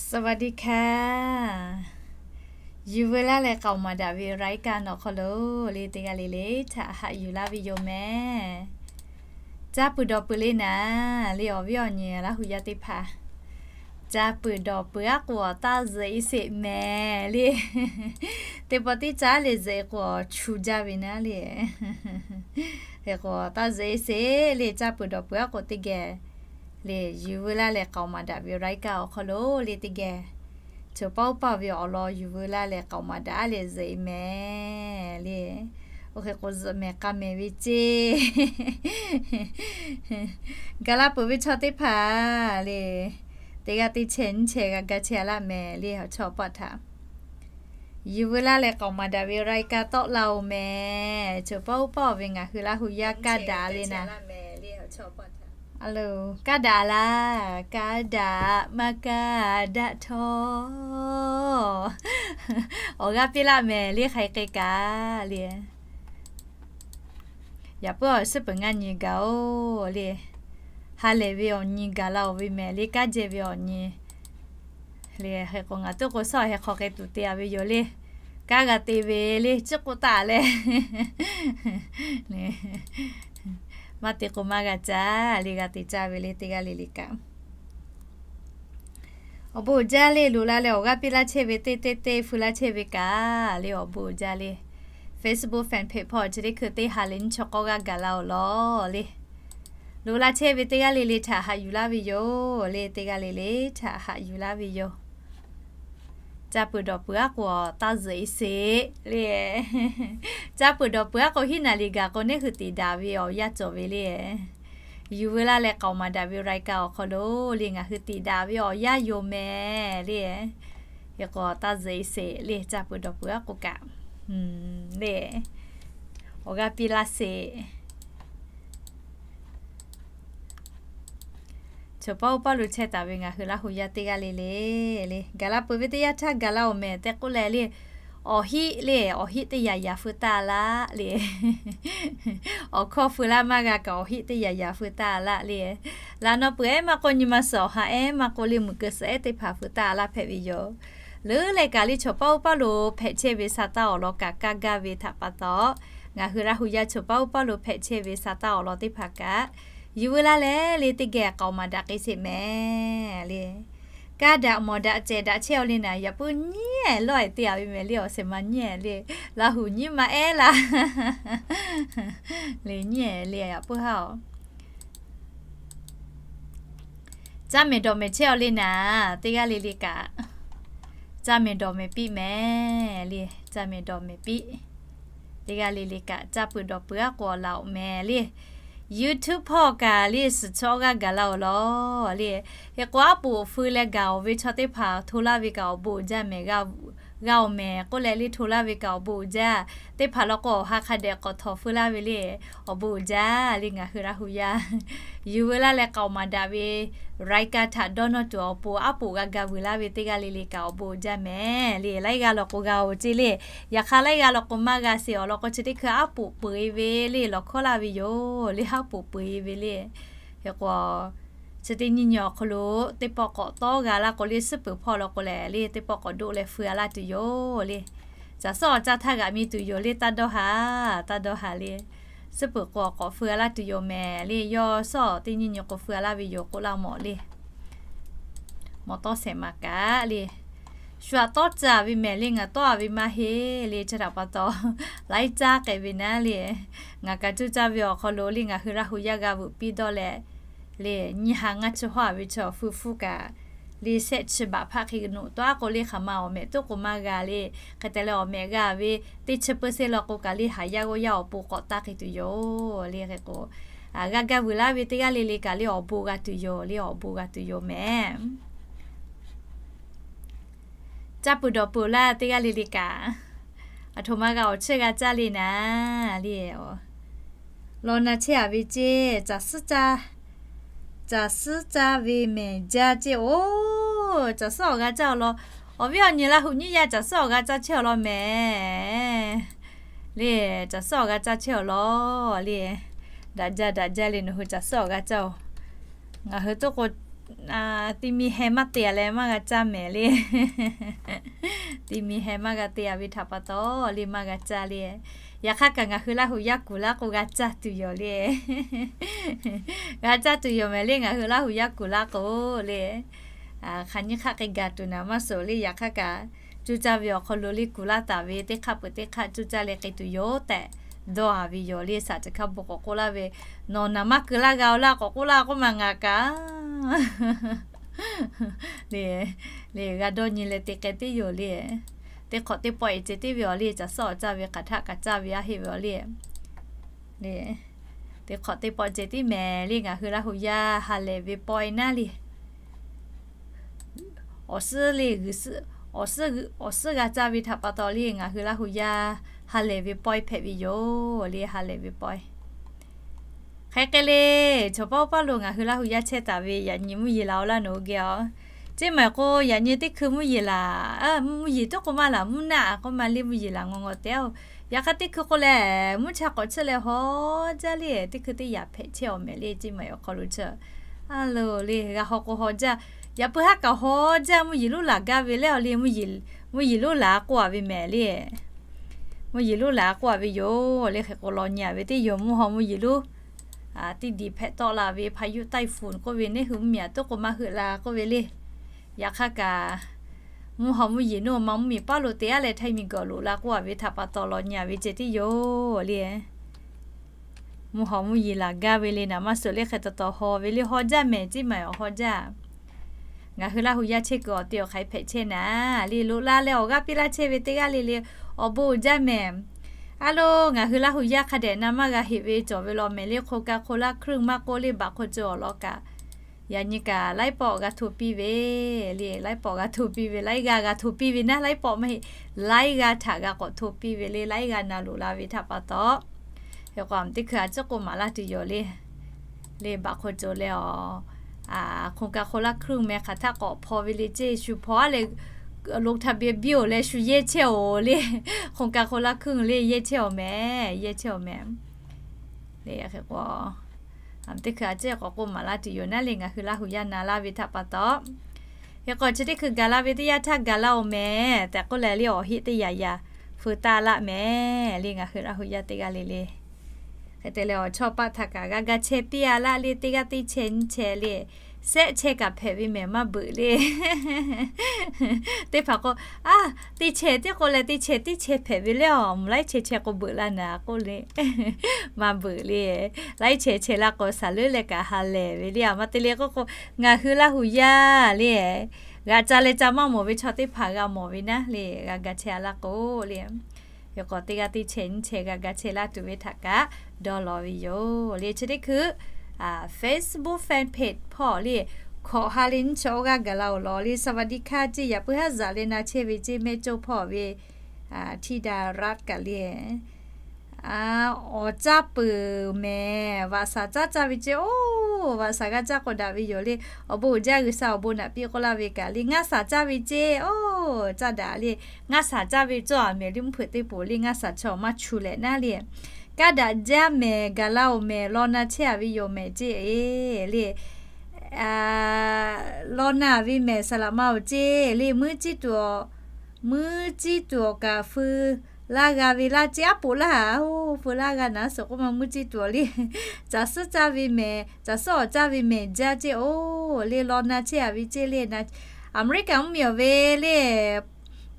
สวัสดีค่ะ Yuˬ veu laˇ leh k'aoˍ maˍ daꞈ ve รายการ awˬ hk'aw lo le teˇ g'aˇ le le htaꞈ haꞈ yuˬ laˇ ve yoˬ mehˍ. Caˇ peuˬ dawˬ peuˬ le naˍ le awˬ viˉ awˬ nyi Laˇ hu yaˇ teˇ hpaˍ, caˇ peuˬ dawˬ peuˬ aˉ k'o awˬ taˇ zuhꞈ e sheˍ mehˍ le. Teˇ pawˆ tiˉ caˉ leh zuhꞈ e k'o awˬ chu jaˇ ve naˉ le. Hk'e k'o taˇ zuhꞈ e sheˍ le, caˇ peuˬ dawˬ peuˬ aˉ k'o teˇ geh le, Yuˬ veu laˇ leh k'aoˍ maˍ daꞈ ve รายการ awˬ hk'aw lo le teˇ geh, choˬ paˇ oˇ paˇ ve awˬ lawn yuˬ veu laˇ leh k'aoˍ maˍ daꞈ aˉ leh zuhꞈ e mehˍ le. Oˇ hk'e k'o zuhꞈ mehˍ k'a mehˍ ve ceˇ. Gaˬ la peuˬ ve chaw teˇ hpaˍ le, teˇ g'aˇ teˇ chehˇ nyiˇ chehˇ g'a ga chehˇ a laˇ mehˍ le, awˬ chawˇ paˆ htaꞈ Yuˬ veu laˇ leh k'aoˍ maˍ daꞈ ve รายการ tawˆ la oˬ mehˍ. Choˬ paˇ oˇ paˇ ve ngaˬ hui Laˇ hu yaˇ kaˇ daꞈ le naˍ. Kaˇ daꞈ laˇ, kaˇ daꞈ maˇ kaˇ daꞈ htawˇ, awˬ g'aˇ piˇ laˇ mehˍ le, hk'aˬ hk'e k'ai kaꞈ le. Yaꞈ puiˉ awˬ suhˉ peuˬ ngaˇ nyi gaˬ oˬ le. Ha lehˬ ve awˬ nyi gaˬ la oˬ ve mehˍ le, kaˇ jehˇ ve awˬ nyi le. Hk'e k'o ngaˬ tuˉ k'o shawˉ heh hk'aw k'ai tuˬ te a ve yoˬ le. Kaˇ g'a te ve le, chiˇ k'oˆ taˍ leh, maˇ te k'o maˇ g'a caˇ le, g'a te caˇ ve le teˇ g'aˇ le le kaꞈ. Awˬ bon uiˍ jaˇ le, loꞈ la leh awˬ g'aˇ piˇ laˇ chehˇ ve teˇ teˇ teˇ hpu laˇ chehˇ ve kaꞈ le, awˬ bon uiˍ jaˇ le. Facebook fan page hpawˇ chi teˇ hkui teˇ ha lehˬ nyiˇ chaw k'awˇ g'aˇ gaˬ la awˬ lawn le. Loꞈ la chehˇ ve teˇ g'aˇ le le htaꞈ haꞈ yuˬ laˇ ve yoˬ le, teˇ g'aˇ le le htaꞈ haꞈ yuˬ laˇ ve yoˬ. Caˇ peuˬ dawˬ peuˬ aˉ k'o taˇ zuhꞈ e sheˍ le. Caˇ peuˬ dawˬ peuˬ aˉ k'o hiˉ naˍ liꞈ gaˬ k'o neˇ hui tiꞈ daꞈ ve awˬ yanˇ cawˬ ve le. Yuˬ veu laˇ leh k'aoˍ maˍ daꞈ ve รายการ awˬ hk'aw lo le ngaˬ hui tiꞈ daꞈ ve awˬ yanˇ yoˬ mehˍ le. Hk'e k'o taˇ zuhꞈ e sheˍ le, caˇ peuˬ dawˬ peuˬ aˉ k'o kaꞈ le, awˬ g'aˇ piˇ laˇ sheˍ. Choˬ paˇ oˇ paˇ lo chehˇ taˍ ve ngaˬ hui Laˇ hu yaˇ teˇ g'aˇ le le le, gaˬ la peuˬ ve teˇ yanˇ htaˇ gaˬ la oˬ mehˍ tehꞈ k'oˆ leh le, awˬ hiˆ le, awˬ hiˆ teˇ yaꞈ yaꞈ feu taˇ laˇ le. Awˬ hkawˇ feu laˇ maˇ g'a kaꞈ awˬ hiˆ teˇ yaꞈ yaꞈ feu taˇ laˇ le. Laꞈ naw peuˬ ehˉ maˇ k'oˆ, nyi ma suhˍ awˬ ha ehˉ maˇ k'oˆ le, muiˬ keu suhˍ ehˉ teˇ hpaˍ feu taˇ laˇ hpehꞈ ve yoˬ. Leuˉ leh kaꞈ le choˬ paˇ oˇ paˇ lo hpehꞈ chehˇ ve sa taˇ awˬ lawn kaꞈ kaˇ gaˇ ve htaꞈ pa taw, ngaˬ hui Laˇ hu yaˇ choˬ paˇ oˇ paˇ lo hpehꞈ chehˇ ve sa taˇ awˬ lawn teˇ hpaˍ kaꞈ, yuˬ veu laˇ leh le teˇ geh k'aoˍ maˍ daꞈ k'ai sheˍ mehˍ le. Kaˇ daꞈ mawˬ daꞈ cehˬ daꞈ chehˇ aw le naˍ, yaꞈ puiˉ nyiˉ ehˍ lawˇ ehˍ te a ve mehˍ le, awˬ shehˍ ma nyiˉ ehˍ le, Laˇ hu nyiˉ ma ehˉ laˇ le nyiˉ ehˍ le, yaꞈ puiˉ haˉ oˬ. Caˇ mehˍ dawˬ mehˍ chehˇ aw le naˍ, teˇ g'aˇ le le kaꞈ, caˇ mehˍ dawˬ mehˍ piˇ mehˍ le, caˇ mehˍ dawˬ mehˍ piˇ. Teˇ g'aˇ le le kaꞈ caˇ peuˬ dawˬ peuˬ aˉ k'o awˬ laꞈ oꞈ mehˍ le. YouTube hpawˇ kaꞈ le suhˍ chaw g'aˇ gaˬ la awˬ lawn le. Hk'e k'o aˉ poꞈ feu leh gaˬ oˬ ve chaw teˇ hpaˍ hto laˇ ve kaꞈ awˬ bon uiˍ jaˇ mehˍ, g'a oˬ mehˍ k'oˆ leh le hto laˇ ve kaꞈ awˬ bon uiˍ jaˇ. Teˇ hpaˍ law k'o awˬ ha hk'a dehꞈ k'awꞈ htawnˍ feu laˇ ve le, awˬ bon uiˍ jaˇ le ngaˬ hui Laˇ hu yaˇ. Yuˬ veu laˇ leh k'aoˍ maˍ daꞈ ve รายการ htaꞈ dawˇ nawˇ tuˬ awˬ pon aˉ poꞈ g'a ga vuiˬ laˇ ve teˇ g'aˇ le le kaꞈ awˬ bon uiˍ jaˇ mehˍ le. Laiˉ g'aˇ law k'o g'a oˬ ceˇ le. Yaꞈ hk'aˇ laiˉ g'aˇ law k'o maˇ g'a sheˍ awˬ lawn k'o chi teˇ hkui aˉ poꞈ peu e ve le, lawˬ hkawˇ laˇ ve yoˬ le, aˉ poꞈ peu e ve le. Hk'e k'o, chi teˇ nyi nyi awˬ hk'aw lo teˇ pawˆ k'awꞈ tawˇ g'a laˇ k'o le, suhˉ peuˬ hpawˇ law k'o lehˬ le teˇ pawˆ k'awꞈ doˆ leh feu a laˇ tuˬ yoˬ le. Caˬ suhˉ awˬ caˇ htaˇ g'aꞈ mi tuˬ yoˬ le, taˇ dawˇ haˍ, taˇ dawˇ haˍ le. Suhˉ peuˬ k'o k'awꞈ feu a laˇ tuˬ yoˬ mehˍ le, yawˇ suhˉ teˇ nyi nyi k'o feu a laˇ ve yoˬ k'oˆ laˇ mawˬ le. Mawˬ tawˇ shehˍ maˍ kaꞈ le. Shu aꞈ tawˇ caˇ ve mehˍ le, ngaˬ tawˇ a ve maˇ heˆ le, chi htaꞈ pa taw laiˉ caˇ k'ai ve naˉ le. Ngaˬ kaꞈ cuˇ caˇ ve awˬ hk'aw lo le ngaˬ hui Laˇ hu yaˇ g'a veuꞈ piˇ dawˇ leh le, nyiˇ ha ngaˇ chi hawˉ a ve chaw feu hpfuhˇ kaꞈ le, shehˆ chi baꞈ hpaˆ hk'e noꞈ tawˆ aˉ k'o le hk'aˬ ma awˬ mehꞈ toˉ k'o maˇ g'a le. Hk'e te leh awˬ mehꞈ g'a ve teˇ chi peuˬ se law k'o kaꞈ le haˍ yaˇ g'awˇ yaˇ awˬ pon k'awꞈ taˇ hk'e tuˬ yoˬ le. Hk'e k'o, g'a gaˇ vuiˬ laˇ ve teˇ g'aˇ le le kaꞈ le awˬ bon g'a tuˬ yoˬ le, awˬ bon g'a tuˬ yoˬ mehˍ. Caˇ peuˬ dawˬ peuˬ laˇ teˇ g'aˇ le le kaꞈ, aˬ htoꞈ ma g'a awˬ chiˇ g'a caˇ le naˍ le. Law na chehˇ a ve ceˇ, caˬ suhˉ caˇ ve mehˍ jaˇ ceˇ oˬ. Caˬ suhˉ awˬ g'a caˇ awˬ lawn, awˬ viˉ awˬ nyi Laˇ hu nyiˇ yaˇ caˬ suhˉ awˬ g'a caˇ chehˇ awˬ lawn mehˍ le. Caˬ suhˉ awˬ g'a caˇ chehˇ awˬ lawn le. Daꞈ jaˇ daꞈ jaˇ le, nawˬ hui caˬ suhˉ awˬ g'a caˇ oˬ. Ngaˬ hui toˉ k'o ti mi heh maˇ te a leh maˇ g'a caˇ mehˍ le. Ti mi heh maˇ g'a te a ve htaꞈ pa taw le maˇ g'a caˇ le. Yaꞈ hk'aˇ kaꞈ ngaˬ hui Laˇ hu yaˇ kuˬ laˇ k'o g'a caˇ tuˬ yoˬ le. G'a caˇ tuˬ yoˬ mehˍ le ngaˬ hui Laˇ hu yaˇ kuˬ laˇ k'o le. Hk'aˬ nyi hk'aˆ k'ai gaˬ tuˬ naˍ maˇ suhˍ le. Yaꞈ hk'aˇ kaꞈ cuˇ caˇ ve awˬ hk'aw lo le kuˬ laˇ taˍ ve teˇ hk'aˆ peuˬ teˇ hk'aˆ cuˇ caˇ leh k'ai tuˬ yoˬ tehꞈ dawˇ a ve yoˬ le. Saˍ teꞈ hk'a bon k'awꞈ k'oˆ laˇ ve, nawˬ naˍ maˇ keu laˇ g'a-o laˇ k'awꞈ k'oˆ laˇ k'oˆ ma ngaˬ kaꞈ le, le g'a dawˇ nyi leh te k'ai teˇ yoˬ le. Teˇ hk'awꞈ teˇ pawˆ e ceh tiˉ ve awˬ le, caˬ suhˉ awˬ caˇ ve hk'aˬ htaˆ kaꞈ caˇ ve a heˆ ve awˬ le. Le, teˇ hk'awꞈ teˇ pawˆ ceh tiˉ mehˍ le ngaˬ hui Laˇ hu yaˇ ha lehˬ ve pawehˇ naˉ le. Awˬ suhˉ le, awˬ suhˉ g'a caˇ ve htaꞈ pa taw le ngaˬ hui Laˇ hu yaˇ ha lehˬ ve pawehˇ hpehꞈ ve yoˬ le. Ha lehˬ ve pawehˇ hk'e k'ai le. Chaw pawˆ pawˆ lo ngaˬ hui Laˇ hu yaˇ chehˇ taˍ ve yaꞈ nyi mvuhˇ yeˬ laˬ-oˬ laˇ nawˬ hui geh a. Ceˇ maˬ k'o yaꞈ nyi teˇ hkui mvuhˇ yeˬ laˬ, mvuhˇ yeˬ tuˉ k'o maˇ laˬ mvuhˇ naˆ k'oˆ ma le mvuhˇ yeˬ laˬ ngaw ngaw te-oˬ. Yaꞈ hk'aˇ teˇ hkui k'o lehˬ mvuhˇ cha k'awꞈ chiˇ leh haw jaˇ le. Teˇ hkui teˇ yaꞈ hpehꞈ chehˇ awˬ mehˍ le ceˇ maˬ awˬ hk'aw lo chi a loˬ le g'a haw k'o haw jaˇ. Yaꞈ puiˉ haˉ kaꞈ haw jaˇ mvuhˇ yeˬ lonˉ laˬ gaˇ ve leh awˬ le, mvuhˇ yeˬ lonˉ laˬ k'oˆ a ve mehˍ le. Mvuhˇ yeˬ lonˉ laˬ k'oˆ a ve yoˬ le. Hk'e k'o law nyi a ve teˇ yoˬ mvuhˇ haw mvuhˇ yeˬ lonˉ teˇ diˬ hpehꞈ tawˆ la ve พายุไต้ฝุ่น k'oˆ ve neˇ hui mvuhˇ miˬ aꞈ tuˉ k'o maˇ heuˆ la k'oˆ ve le. Yaꞈ hk'aˇ kaꞈ mvuhˇ haw mvuhˇ yeˬ naˇ ma mvuhˇ miˬ paˉ lo te a leh htaiˇ miˬ gawˬ loꞈ la k'oˆ a ve htaꞈ pa taw law nyi a ve ceh tiˉ yoˬ le. Mvuhˇ haw mvuhˇ yeˬ laˬ gaˇ ve le naˍ maˇ suhˍ le hk'e taw taw haw ve le haw jaˇ mehˍ ceˇ maˬ awˬ haw jaˇ. Ngaˬ hui Laˇ hu yaˇ chehˇ kuiˬ awˬ te awˬ hk'aˬ hpehꞈ chehˇ naˍ le loꞈ la leh awˬ g'aˇ piˇ laˇ chehˇ ve teˇ g'aˇ le le awˬ bon uiˍ jaˇ mehˍ. A loˬ ngaˬ hui Laˇ hu yaˇ hk'a dehꞈ na maˇ g'a heꞈ ve cawˬ ve law mehˍ le โครงการคนละครึ่ง maˇ k'oˆ le บัตรคนจน awˬ lawn kaꞈ yaꞈ nyi kaꞈ laiˉ pawˆ g'a hto piˇ ve le. Laiˉ pawˆ g'a hto piˇ ve laiˉ g'aˇ g'a hto piˇ ve naˉ laiˉ pawˆ maˇ heˆ. Laiˉ g'aˇ htaꞈ g'a k'awꞈ hto piˇ ve le laiˉ g'aˇ na loꞈ la ve htaꞈ pa taw hk'e k'o teˇ hkui a ciˉ k'oˆ maˍ laˇ tuˬ yoˬ le. Le บัตรคนจน leh a โครงการคนละครึ่ง meh hk'aˬ htaˆ k'awꞈ hpaw ve le ceˇ shu hpaw a leh ลงทะเบียน biˇ-oˬ leh shu yehˇ chehˇ-oˬ le. โครงการคนละครึ่ง le yehˇ chehˇ awˬ mehˍ yehˇ chehˇ awˬ mehˍ. Le hk'e k'o teˇ hkui a ciˉ k'awꞈ k'oˆ maˍ laˇ tuˬ yoˬ naˉ le ngaˬ hui Laˇ hu yaˇ na laˇ ve htaꞈ pa taw hk'e k'o chi teˇ hkui gaˬ la ve teˇ yanˇ htaˇ gaˬ la-oˬ mehˍ tehꞈ k'oˆ leh le awˬ heˆ teˇ yaꞈ yaꞈ feu taˇ laˆ mehˍ le ngaˬ hui Laˇ hu yaˇ teˇ g'aˇ le le. Hk'e te leh awˬ chawˇ paˆ htaꞈ kaꞈ g'a ga chehˇ piˇ a laˆ le teˇ g'aˇ teˇ chehˇ nyiˇ chehˇ le. Sehˆ chehˇ kaꞈ hpehꞈ ve mehˍ maˇ beuꞈ le. Teˇ hpaˍ k'o, a, teˇ chehˇ tiˉ k'o leh teˇ chehˇ tiˉ chehˇ hpehꞈ ve le awˬ mvuhˇ laiˉ chehˇ chehˇ k'o beuꞈ la naˍ k'oˆ le. Maˇ beuꞈ le. Laiˉ chehˇ chehˇ laˇ k'o saˍ leuˉ leh kaꞈ ha lehˬ ve le a ma te le k'oˆ k'o ngaˬ hui Laˇ hu yaˇ le g'a ca leh ca maˇ mawˬ ve chaw teˇ hpaˍ g'a mawˬ ve naˉ le g'a ga chehˇ a laˇ k'o le. Hk'e k'o teˇ g'aˇ teˇ chehˇ nyiˇ chehˇ g'a ga chehˇ laˇ tuˬ ve htaꞈ kaꞈ dawˇ law ve yoˬ le. Chi teˇ hkui Facebook fan page hpawˇ le hkawꞈ ha le nyiˇ chi awˬ g'aˇ gaˬ la-oˬ law le สวัสดีค่ะ ceˇ yaꞈ puiˉ haˉ zaꞈ leh na chehˇ ve ceˇ mehˇ coˇ hpawˇ ve ธิดารัตน์ kaꞈ le awˬ caˇ peuˬ mehˍ. Vaꞈ shaˍ caˉ caˇ ve ceˇ oˬ. Vaꞈ shaˍ g'a caˇ k'awꞈ daꞈ ve yoˬ le. Awˬ bon uiˍ jaˇ G'uiˬsha awˬ bon naꞈ piˇ k'oˆ laˇ ve kaꞈ le ngaˇ shaˍ caˇ ve ceˇ oˬ. Caˇ daꞈ le ngaˇ shaˍ caˇ ve cawˇ a mehˍ le mvuhˇ hpeuꞈ teˇ poˬ le ngaˇ shaˍ chaw maˇ chu leh naˉ le. Kaˇ daꞈ jaˇ mehˍ gaˬ la-oˬ mehˍ law na chehˇ a ve yoˬ mehˍ ceˇ e le. Law na ve mehˍ saˍ laꞈ ma-oˬ ceˇ le muiˉ ciˇ tuˬ awˬ, muiˉ ciˇ tuˬ awˬ kaꞈ feu laˇ g'a ve laˇ ceˇ aˉ poꞈ laˇ a oˬ feu laˇ g'a naˉ suhˍ k'oˆ ma muiˉ ciˇ tuˬ awˬ le. Caˬ suhˉ caˇ ve mehˍ caˬ suhˉ awˬ caˇ ve mehˍ jaˇ ceˇ oˬ le law na chehˇ a ve ceˇ le. Aˍmeˍriˆkaˍ mvuhˇmiˬ awˬ ve le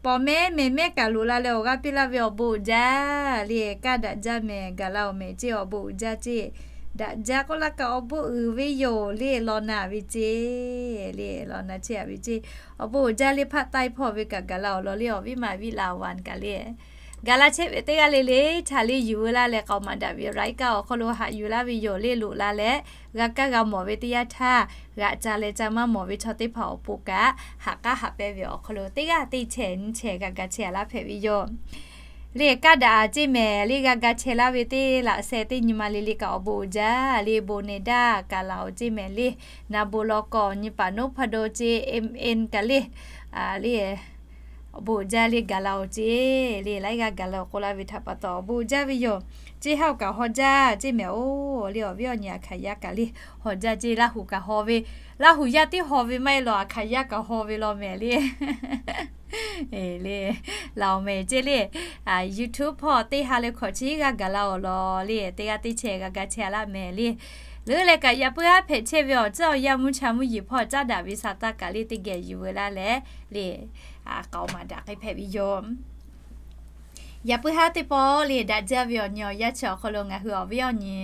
pawꞈ mehˉ mehˍ mehˉ kaꞈ loꞈ la leh awˬ g'aˇ piˇ laˇ ve awˬ bon uiˍ jaˇ le. Kaˇ daꞈ jaˇ mehˍ gaˬ la-oˬ mehˍ ceˇ awˬ bon uiˍ jaˇ ceˇ. Daꞈ jaˇ k'oˆ laˇ kaꞈ awˬ bon uiˍ ve yoˬ le law na ve ceˇ le law na chehˇ a ve ceˇ. Awˬ bon uiˍ jaˇ le hpaˆ taiˇ hpawˇ ve kaꞈ gaˬ la-oˬ law le awˬ viˉ ma viˉ la vaˬ kaꞈ le gaˬ la chehˇ ve teˇ g'aˇ le le htaꞈ le yuˬ veu laˇ leh k'aoˍ maˍ daꞈ ve รายการ awˬ hk'aw lo haꞈ yuˬ laˇ ve yoˬ le loꞈ la leh g'a kaˇ g'a mawˬ ve teˇ yanˇ htaˇ g'aꞈ ca leh ca maˇ mawˬ ve chaw teˇ hpaˍ awˬ pon kaꞈ haꞈ k'aˉ haꞈ pehnˇ ve awˬ hk'aw lo teˇ g'aˇ teˇ chehˇ nyiˇ chehˇ g'a ga chehˇ a laˇ hpehꞈ ve yoˬ. Le kaˇ daꞈ a ceˇ mehˍ le g'a ga chehˇ laˇ ve teˇ laꞈ sheh teˇ nyi ma le le kaꞈ awˬ bon uiˍ jaˇ le bon ne daˇ kaˬ la-oˬ ceˇ mehˍ le. Na bon law kawˬ nyi paˍ noˉ hpaˇ do ceˇ mn kaꞈ le le awˬ bon uiˍ jaˇ le gaˬ la-oˬ ceˇ le laiˉ g'aˇ gaˬ la-oˬ k'oˆ laˇ ve htaꞈ pa taw awˬ bon uiˍ jaˇ ve yoˬ. Ceˇ haˉ kaꞈ haw jaˇ ceˇ mehˍ oˬ le. Awˬ viˉ awˬ nyi Aˍhkaˍyaˇ kaꞈ le haw jaˇ ceˇ. Laˇ huˍ kaꞈ haw ve, Laˇ huˍ yaˇ teˇ haw ve maˇ heˆ law, Aˍhkaˍyaˇ kaꞈ haw ve law mehˍ le. Le, laˬ awˬ mehˍ ceˇ le. YouTube hpawˇ teˇ ha leh hkawꞈ chi g'aˇ gaˬ la awˬ lawn le, teˇ g'aˇ teˇ chehˇ g'a ga chehˇ laˇ mehˍ le. Leuˉ leh kaꞈ yaꞈ puiˉ haˉ hpehꞈ chehˇ ve awˬ tcuhˉ awˬ yanˇ mvuhˇ cha mvuhˇ yeˬ hpawˇ caˉ daꞈ ve sa taˇ kaꞈ le teˇ geh yuˬ veu laˇ leh le, k'aoˍ maˍ daꞈ k'ai hpehꞈ ve yoˬ. Yaꞈ puiˉ haˉ teˇ pawˆ le daꞈ jaˇ ve awˬ nyi awˬ yanˇ chi awˬ hk'aw lo ngaˬ hui awˬ viˉ awˬ nyi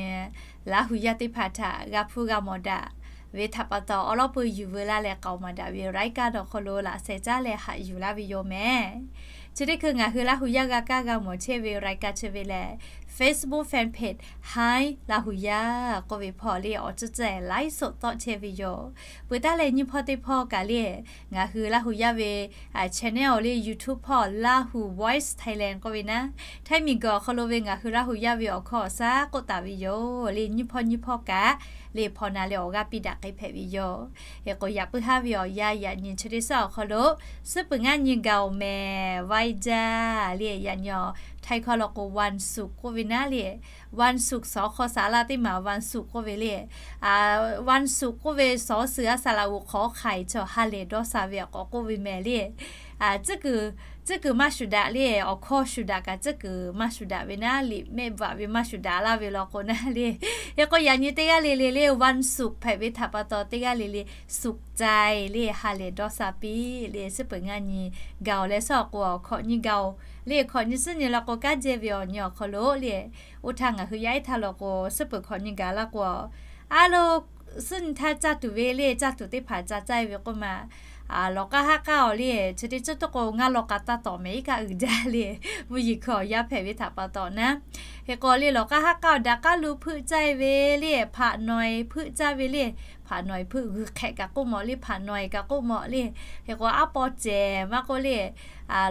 Laˇ huˍ yaˇ teˇ hpaˍ htaꞈ g'a hpuˇ g'a mawˬ daꞈ ve htaꞈ pa taw, awˬ lawˉ peu yuˬ veu laˇ leh k'aoˍ maˍ daꞈ ve รายการ awˬ hk'aw lo laꞈ sheh caˉ leh haꞈ yuˬ laˇ ve yoˬ mehˍ. Chi teˇ hkui ngaˬ hui Laˇ huˍ yaˇ g'a kaˇ g'a mawˬ chehˇ ve รายการ chi ve lehˬ, Facebook fan page Hi Laˇ huˍ yaˇ k'oˆ ve hpawˇ le awˬ tcuhˉ tcuhˉ ไลฟ์สด tawˆ chehˇ ve yoˬ. Peuˬ taˉ leh nyiˇ hpawˇ teˇ hpawˇ kaꞈ le ngaˬ hui Laˇ huˍ yaˇ ve channel le YouTube hpawˇ Lahu Voice Thailand k'oˆ ve naˉ, Htaiˇ miˬguiˬ awˬ hk'aw lo ve ngaˬ hui Laˇ huˍ yaˇ ve awˬ hkawˇ awˬ shaˉ k'oˆ taˍ ve yoˬ le. Nyiˇ hpawˇ nyiˇ hpawˇ kaꞈ le hpawnˬ na leh awˬ g'aˇ piˇ daꞈ k'ai hpehꞈ ve yoˬ. Hk'e k'o yaꞈ puiˉ haˉ ve awˬ yanˇ yaꞈ nyi chi teˇ shaˉ awˬ hk'aw lo suhˉ peuˬ ngaˇ nyi gaˬ oˬ mehˍ. Vaiˇ jaˇ le yaꞈ nyi awˬ Htaiˇ hkawˇ law k'o วันศุกร์ k'oˆ ve naˉ le, วันศุกร์ suhˍ hk'aw shaˍ laˇ teˇ maˬ วันศุกร์ k'oˆ ve le. วันศุกร์ k'oˆ ve suhˍ suhˍ a saˍ laꞈ g'oˍ hk'awꞈ hk'aiˍ chaw ha lehˬ dawˇ sha ve awˬ k'awꞈ k'oˆ ve mehˍ le. Tcuhˉ kuiˬ maˇ shuˍ daꞈ le, awˬ hkawˇ shuˍ daꞈ kaꞈ tcuhˉ kuiˬ maˇ shuˍ daꞈ ve naˉ, liꞈ mehˆ bvuhꞈ ve maˇ shuˍ daꞈ laˇ ve law k'o naˉ le. Hk'e k'o yaꞈ nyi teˇ g'aˇ le le le วันศุกร์ hpehꞈ ve htaꞈ pa taw teˇ g'aˇ le le สุขใจ le ha lehˬ dawˇ sha piˇ le suhˉ peuˬ ngaˇ nyi gaˬ oˬ leh shaˉ awˬ k'o awˬ hkawꞈ nyi gaˬ oˬ le. Hkawꞈ nyi suhˉ nyi law k'o kanˉ jehˇ ve awˬ nyi awˬ hk'aw lo le, oˇ htaˇ ngaˬ hui yaˇ ehˉ htaˇ law k'o suhˉ peuˬ hkawꞈ nyi gaˬ laˇ k'o, a lo suhˉ nyi htaˇ caˇ tuˬ ve le, caˇ tuˬ teˇ hpaˍ ca caˇ e ve k'oˆ ma lawˬ k'aˇ haˉ k'aˇ awˬ le, chi teˇ ceuˬ teˇ k'o ngaˇ law k'a taˇ tawˍ mehˍ iˉ kaˆ uiˍ jaˇ le. Mvuhˇ yeˬ hkui awˬ yanˇ hpehꞈ ve htaꞈ pa taw naˉ, hk'e k'o le lawˬ k'aˇ haˉ k'aˇ awˬ daꞈ k'aˉ lu hpeuˆ caˇ e ve le, hpaꞈ nawˬ e hpeuˆ caˇ ve le, hpaꞈ nawˬ e hpeuˆ g'uiˬ hk'ehꞈ kaꞈ k'oˆ mawˬ le, hpaꞈ nawˬ e kaꞈ k'oˆ mawˬ le. Hk'e k'o aˉ paw cehˬ maˇ k'oˆ le,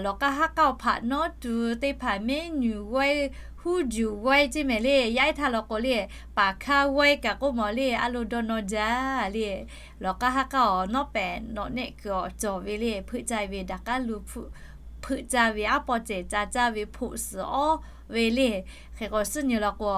lawˬ k'aˇ haˉ k'aˇ awˬ hpaꞈ nawˉ tuˬ teˇ hpaˍ mehˉ nyuˬ g'awehˇ, huˉ juˬ g'awehˇ ceˇ mehˍ le. Yaˇ ehˉ htaˇ law k'o le, paˍ hkaˇ g'awehˇ kaꞈ k'oˆ mawˬ le, a lo dawˇ nawˇ jaˇ le. Lawˬ k'aˇ haˉ k'aˇ awˬ nawˉ pehˍ nawꞈ nehˆ kuiˬ awˬ cawˬ ve le, hpeuˆ caˇ e ve daꞈ k'aˉ lu hpeuˆ caˇ ve, aˉ paw cehˬ ca caˇ ve, hpoꞈ suhˍ awˉ ve le. Hk'e k'o suhˉ nyi law k'o,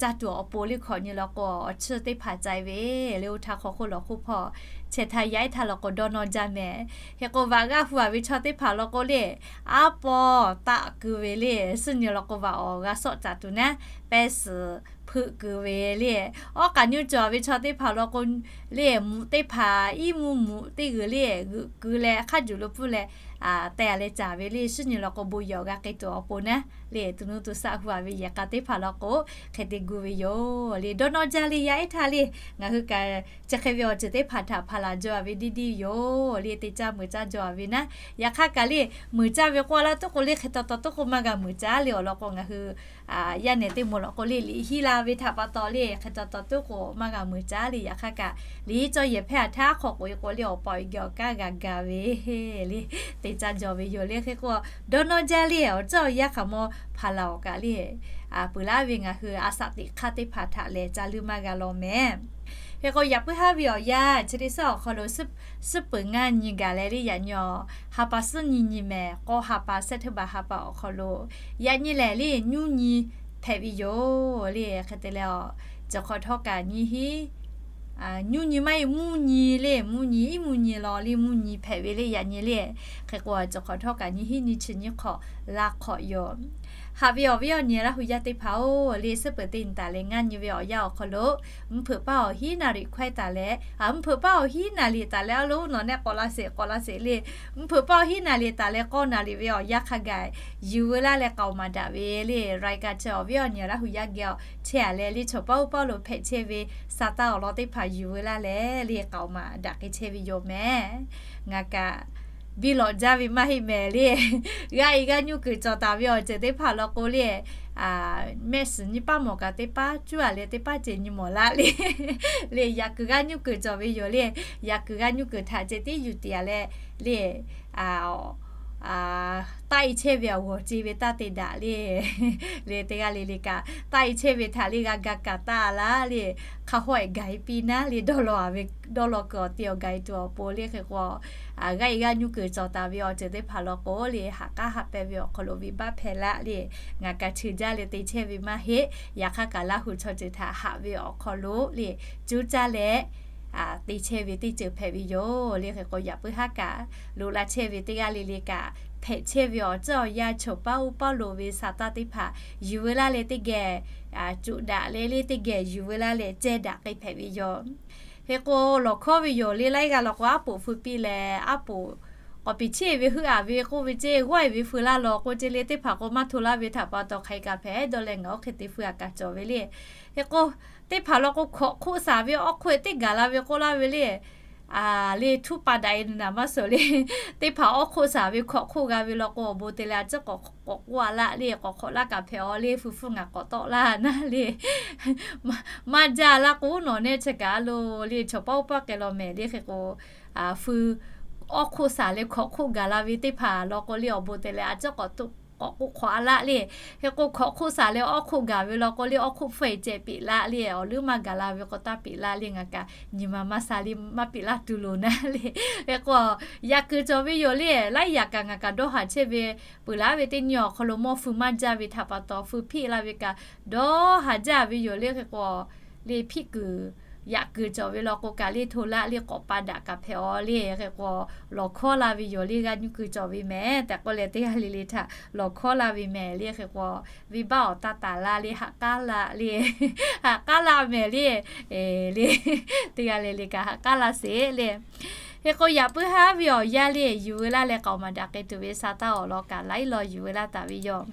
caˇ tuˬ awˬ pon le hkawꞈ nyi law k'o awˬ chiˇ teˇ hpaˍ ca e ve le. Oˇ htaˇ hk'aw hk'oˆ lawˬ hk'oˆ hpawˇ chehˇ htaˇ yaˇ ehˉ htaˇ law k'o dawˇ nawˇ jaˇ mehˍ. Hk'e k'o vaꞈ g'aˇ hu a ve chaw teˇ hpaˍ law k'o le, aˉ paw taˆ keu ve le. Suhˉ nyi law k'o vaꞈ awˬ g'a sawˆ caˍ tuˬ naˉ, pehˇ suhˍ hpeuˆ keu ve le. Awˉ k'aꞈ nyiˇ cawˬ ve chaw teˇ hpaˍ law k'o le, mvuhꞈ teˇ hpaˍ iˉ mvuhˇ mvuhꞈ teˇ g'uiˬ le g'euꞈ keu leh hk'a juˬ lo pfuhˇ leh te a leh caˍ ve le. Suhˉ nyi law k'o bon yehˬ awˬ g'a k'ai tuˬ awˬ pon naˉ le, tu nuˇ tu shaˆ hu a ve yehˬ k'a teˇ hpaˍ law k'o hk'e te gu ve yoˬ le. Dawˇ nawˇ jaˇ le yaˇ ehˉ htaˇ le. Ngaˬ hui kaꞈ chi hk'e ve awˬ ceuˬ teˇ hpaˍ htaꞈ hpaˍ laˬ jaw a ve diˇ diˇ yoˬ le. Teˇ caˇ meuꞈ caˇ jaw a ve naˉ, yaꞈ hk'aˇ kaꞈ le meuꞈ caˇ ve k'oˆ a laˇ tuˉ k'o le hk'e taw taw tuˉ k'o maˇ g'a meuꞈ caˇ le. Awˬ lawn k'o ngaˬ hui yaˇ nehˬ teˇ moˍ law k'o le liꞈ hiˉ la ve htaꞈ pa taw le hk'e taw taw tuˉ k'o maˇ g'a meuꞈ caˇ le. Yaꞈ hk'aˇ kaꞈ liꞈ hiˉ cawˇ yehˬ hpehˇ a htaˇ hk'aw k'oꞈ e k'o le awˬ pa awˬ e geh awˬ kaˇ g'a ga ve le, te caˇ jaw ve yoˬ le. Hk'e k'o dawˇ nawˇ jaˇ le awˬ ceuˬ awˬ yanˇ hk'aˬ mawˇ hpaˍ laˬ awˬ kaꞈ le, peuˬ laˇ ve ngaˬ hui a shaꞈ teꞈ hk'aˇ teˇ hpaˍ htaꞈ lehˬ ca leuˇ maˇ g'a law mehˍ. Hk'e k'o yaꞈ puiˉ haˉ ve awˬ yanˇ chi teˇ shaˉ awˬ hk'aw lo suhˉ peuˬ ngaˇ nyi gaˬ leh le yaꞈ nyi awˬ ha pa suhˉ nyi nyi mehˍ k'o ha pa September ha pa awˬ hk'aw lo yaꞈ nyi lehˬ le nyuˇ nyi hpehꞈ ve yoˬ le. Hk'e te leh awˬ ceuˬ hk'awꞈ htawˇ kaꞈ nyi hiˉ, nyuˇ nyi maˇ heˆ mvuhˇ nyi le, mvuhˇ nyi iˉ mvuhˇ nyi law le mvuhˇ nyi hpehꞈ ve le yaꞈ nyi le. Hk'e k'o ceuˬ hk'awꞈ htawˇ kaꞈ nyi hiˉ nyi chi nyi hk'awꞈ la hk'awꞈ yoˬ. Haꞈ ve awˬ viˉ awˬ nyi Laˇ huˍ yaˇ teˇ hpaˍ-oˬ le, suhˉ peuˬ teˇ nyi taˍ leh ngaˇ nyi ve awˬ yanˇ awˬ hk'aw lo mvuhˇ hpeuꞈ paˇ awˬ hiˉ naˍ riˍ hkawehˇ taˍ leh, mvuhˇ hpeuꞈ paˇ awˬ hiˉ naˍ riˍ taˍ leh a lo nawˬ nehˆ k'awꞈ la sheˍ k'awꞈ la sheˍ le. Mvuhˇ hpeuꞈ paˇ awˬ hiˉ naˍ riˍ taˍ leh k'awˇ naˍ riˍ ve awˬ yanˇ hk'a gaˬ yuˬ veu laˇ leh k'aoˍ maˍ daꞈ ve le. รายการ chi awˬ viˉ awˬ nyi Laˇ huˍ yaˇ geh awˬ chehˇ a leh le chaw paˇ uˉ paˇ lo hpehꞈ chehˇ ve sa taˇ awˬ lawn teˇ hpaˍ yuˬ veu laˇ leh le k'aoˍ maˍ daꞈ k'ai chehˇ ve yoˬ mehˍ. Ngaˬ kaꞈ biˇ lawꞈ jaˇ ve maˇ heˆ mehˍ le. G'aˇ e g'aˇ nyuˇ kuiˬ cawˬ taˍ ve awˬ ceuˬ teˇ hpaˍ law k'o le, mehˆ suhˍ nyi paˇ mawˬ kaꞈ teˇ paˉ cuˇ a leh teˇ paˉ ceh nyi mawˬ laˇ le. Le yaꞈ kuiˬ g'aˇ nyuˇ kuiˬ cawˬ ve yoˬ le. Yaꞈ kuiˬ g'aˇ nyuˇ kuiˬ htaꞈ ceh tiˉ yuˬ tiꞈ a leh le, taˆ e chehˇ ve awˬ g'awˬ ce ve taˇ te daꞈ le. Le teˇ g'aˇ le le kaꞈ, taˆ e chehˇ ve htaꞈ le g'a ga kaˍ taˆ laˇ le. Hk'a hawˉ e gaˬ e piˇ naˉ le, dawˇ law kuiˬ awˬ te awˬ gaˬ e tuˬ awˬ pon le hk'e k'o, g'aˇ e g'aˇ nyuˇ kuiˬ cawˬ taˍ ve awˬ ceuˬ teˇ hpaˍ law k'o le, haꞈ k'aˉ haꞈ pehˇ ve awˬ hk'aw lo venˇbaˆ hpehꞈ laˇ le. Ngaˬ kaꞈ cheuˬ jaˇ leh te chehˇ ve maˇ heˆ. Yaꞈ hk'aˇ kaꞈ Laˇ huˍ chaw ceuˬ htaꞈ haꞈ ve awˬ hk'aw lo le, cuˇ caˇ leh te chehˇ ve teˇ ceuˬ hpehꞈ ve yoˬ le. Hk'e k'o yaꞈ puiˉ haˉ kaꞈ loꞈ la chehˇ ve teˇ g'aˇ le le kaꞈ, hpehꞈ chehˇ ve awˬ ceuˬ awˬ yanˇ choˬ paˉ uˉ paˉ loˍ ve sa taˇ teˇ hpaˍ yuˬ veu laˇ leh teˇ geh cuꞈ daꞈ leh le, teˇ geh yuˬ veu laˇ leh ceh daꞈ k'ai hpehꞈ ve yoˬ. Hk'e k'o lawˬ hkawˉ ve yoˬ le. Laiˉ g'aˇ law k'o aˉ poꞈ feu piˇ leh aˉ poꞈ k'awꞈ piˍ cheˇ ve heuˆ aˍ ve k'oˆ ve ceˇ, g'awˇ e ve feu laˇ law k'o ceˇ le, teˇ hpaˍ k'o maˇ hto laˇ ve htaꞈ pa taw hk'aˬ hk'e kaꞈ hpehꞈ dawˇ leh ngaˬ oˇ hk'e te feu aꞈ kaꞈ cawˬ ve le. Hk'e k'o teˇ hpaˍ law k'o hkawꞈ hk'oˆ saˍ ve awˉ hk'oˆ teˇ gaˬ la ve k'oˆ laˇ ve le. Le htuˇ pa daꞈ e naˍ maˇ suhˍ le. Teˇ hpaˍ awˉ hk'oˆ saˍ ve hkawꞈ hk'oˆ g'a ve law k'o awˬ bon te leh a ciˉ k'awꞈ k'oˆ a laˇ le, k'awꞈ hk'awꞈ laˇ kaꞈ hpehꞈ aw le, feu hpfuhˇ ngaˬ k'awꞈ tawˆ laˇ naˉ le. Maˇ jaˇ laˇ k'o nawˬ nehˇ chi kaꞈ a lo le, chaw paˉ uˉ paˉ k'ai law mehˍ le. Hk'e k'o feu awˉ hk'oˆ saˍ leh hkawꞈ hk'oˆ gaˬ la ve teˇ hpaˍ law k'o le awˬ bon te leh a ciˉ k'awꞈ k'oˆ k'awꞈ k'oˆ hk'awꞈ a laˇ le. Hk'e k'o hkawꞈ hk'oˆ saˍ leh awˉ hk'oˆ gaˬ ve law k'o le awˉ hk'oˆ hpfuhˇ e ceh peꞈ laˇ le. Awˬ leuˉ maˇ gaˬ la ve k'o taˇ peꞈ laˇ le. Ngaˬ kaꞈ nyi ma maˇ sa le maˇ peꞈ laˇ tuˬ loˍ naˉ le. Hk'e k'o yaꞈ kuiˬ cawˬ ve yoˬ le. Laiˉ yaꞈ kaꞈ ngaˬ kaꞈ dawˇ haˍ chehˇ ve peuˬ laˇ ve teˇ nyi awˬ hk'aw lo mawˇ feu maˇ jaˇ ve htaꞈ pa taw feu hpiˆ la ve kaꞈ dawˇ haˍ jaˇ ve yoˬ le. Hk'e k'o le hpiˆ kuiˬ yaꞈ kuiˬ cawˬ ve law k'o kaꞈ le hto laˇ le k'awꞈ pa daꞈ kaꞈ hpehꞈ aw le. Hk'e k'o lawˬ hkawˉ laˇ ve yoˬ le. G'aˇ nyuˇ kuiˬ cawˬ ve mehˍ tehꞈ k'oˆ leh teˇ g'aˇ le le htaꞈ lawˬ hkawˉ laˇ ve mehˍ le. Hk'e k'o venˇbaˆ awˬ taˇ taˍ laˇ le, haꞈ k'aˉ laˇ le. Haꞈ k'aˉ laˇ mehˍ le. Le teˇ g'aˇ le le kaꞈ haꞈ k'aˉ laˇ sheˍ le. Hk'e k'o yaꞈ puiˉ haˉ ve awˬ yanˇ le yuˬ veu laˇ leh k'aoˍ maˍ daꞈ k'ai tuˬ ve sa taˇ awˬ lawn kaꞈ laiˉ law yuˬ veu laˇ taˍ ve yoˬ.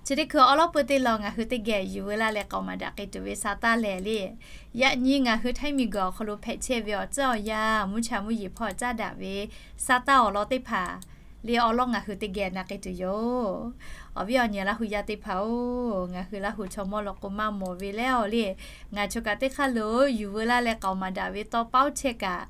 Chi teˇ hkui awˉ lawˉ peu teˇ law ngaˬ hui teˇ geh yuˬ veu laˇ leh k'aoˍ maˍ daꞈ k'ai tuˬ ve sa taˇ lehˬ le, yaꞈ nyi ngaˬ hui Htaiˇ miˬ guiˬ awˬ hk'aw lo hpehꞈ chehˇ ve awˬ ceuˬ awˬ yanˇ mvuhˇ cha mvuhˇ yeˬ hpawˇ caˉ daꞈ ve sa taˇ awˬ lawn teˇ hpaˍ le awˉ lawˉ ngaˬ hui teˇ geh na k'ai tuˬ yoˬ. Awˬ viˉ awˬ nyi Laˇ huˍ yaˇ teˇ hpaˍ-oˬ, ngaˬ hui Laˇ huˍ chaw mawˇ law k'o maˇ mawˬ ve leh awˬ le, ngaˬ choˬ kaꞈ teˇ hk'aˇ lo yuˬ veu laˇ leh k'aoˍ maˍ daꞈ ve tawˇ paoˉ chehˇ kaꞈ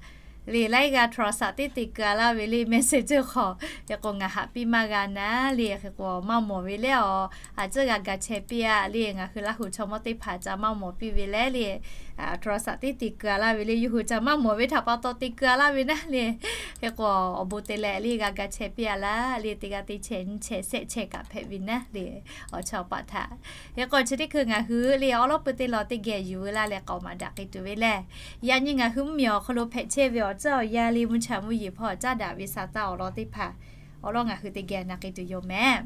le, laiˉ g'aˇ โทรศัพท์ teˇ te keu a laˇ ve le, message hk'aw. Hk'e k'o ngaˬ haꞈ piˇ maˇ g'a naˉ le. Hk'e k'o maˇ mawˬ ve leh awˬ, a ciˉ g'a ga chehˇ piˇ a le. Ngaˬ hui Laˇ huˍ chaw mawˇ teˇ hpaˍ ca maˇ mawˬ piˇ ve leh le, โทรศัพท์ teˇ te keu a laˇ ve le, yawˇ hui ca maˇ mawˬ ve htaꞈ pa taw te keu a laˇ ve naˉ le. Hk'e k'o awˬ bon te leh le g'a ga chehˇ piˇ a laˇ le, teˇ g'aˇ teˇ chehˇ nyiˇ chehˇ shehˆ chehˇ kaꞈ hpehꞈ ve naˉ le, awˬ chawˇ paˍ htaꞈ. Hk'e k'o chi teˇ hkui ngaˬ hui le awˉ lawˉ peu teˇ law teˇ geh yuˬ veu laˇ leh k'aoˍ maˍ daꞈ k'ai tuˬ ve lehˬ, yaꞈ nyi ngaˬ hui mvuhˇ miˬ awˬ hk'aw lo hpehꞈ chehˇ ve awˬ ceuˬ awˬ yanˇ le mvuhˇ cha mvuhˇ yeˬ hpawˇ caˉ daꞈ ve sa taˇ awˬ lawn teˇ hpaˍ awˉ lawˉ ngaˬ hui teˇ geh na k'ai tuˬ yoˬ mehˍ.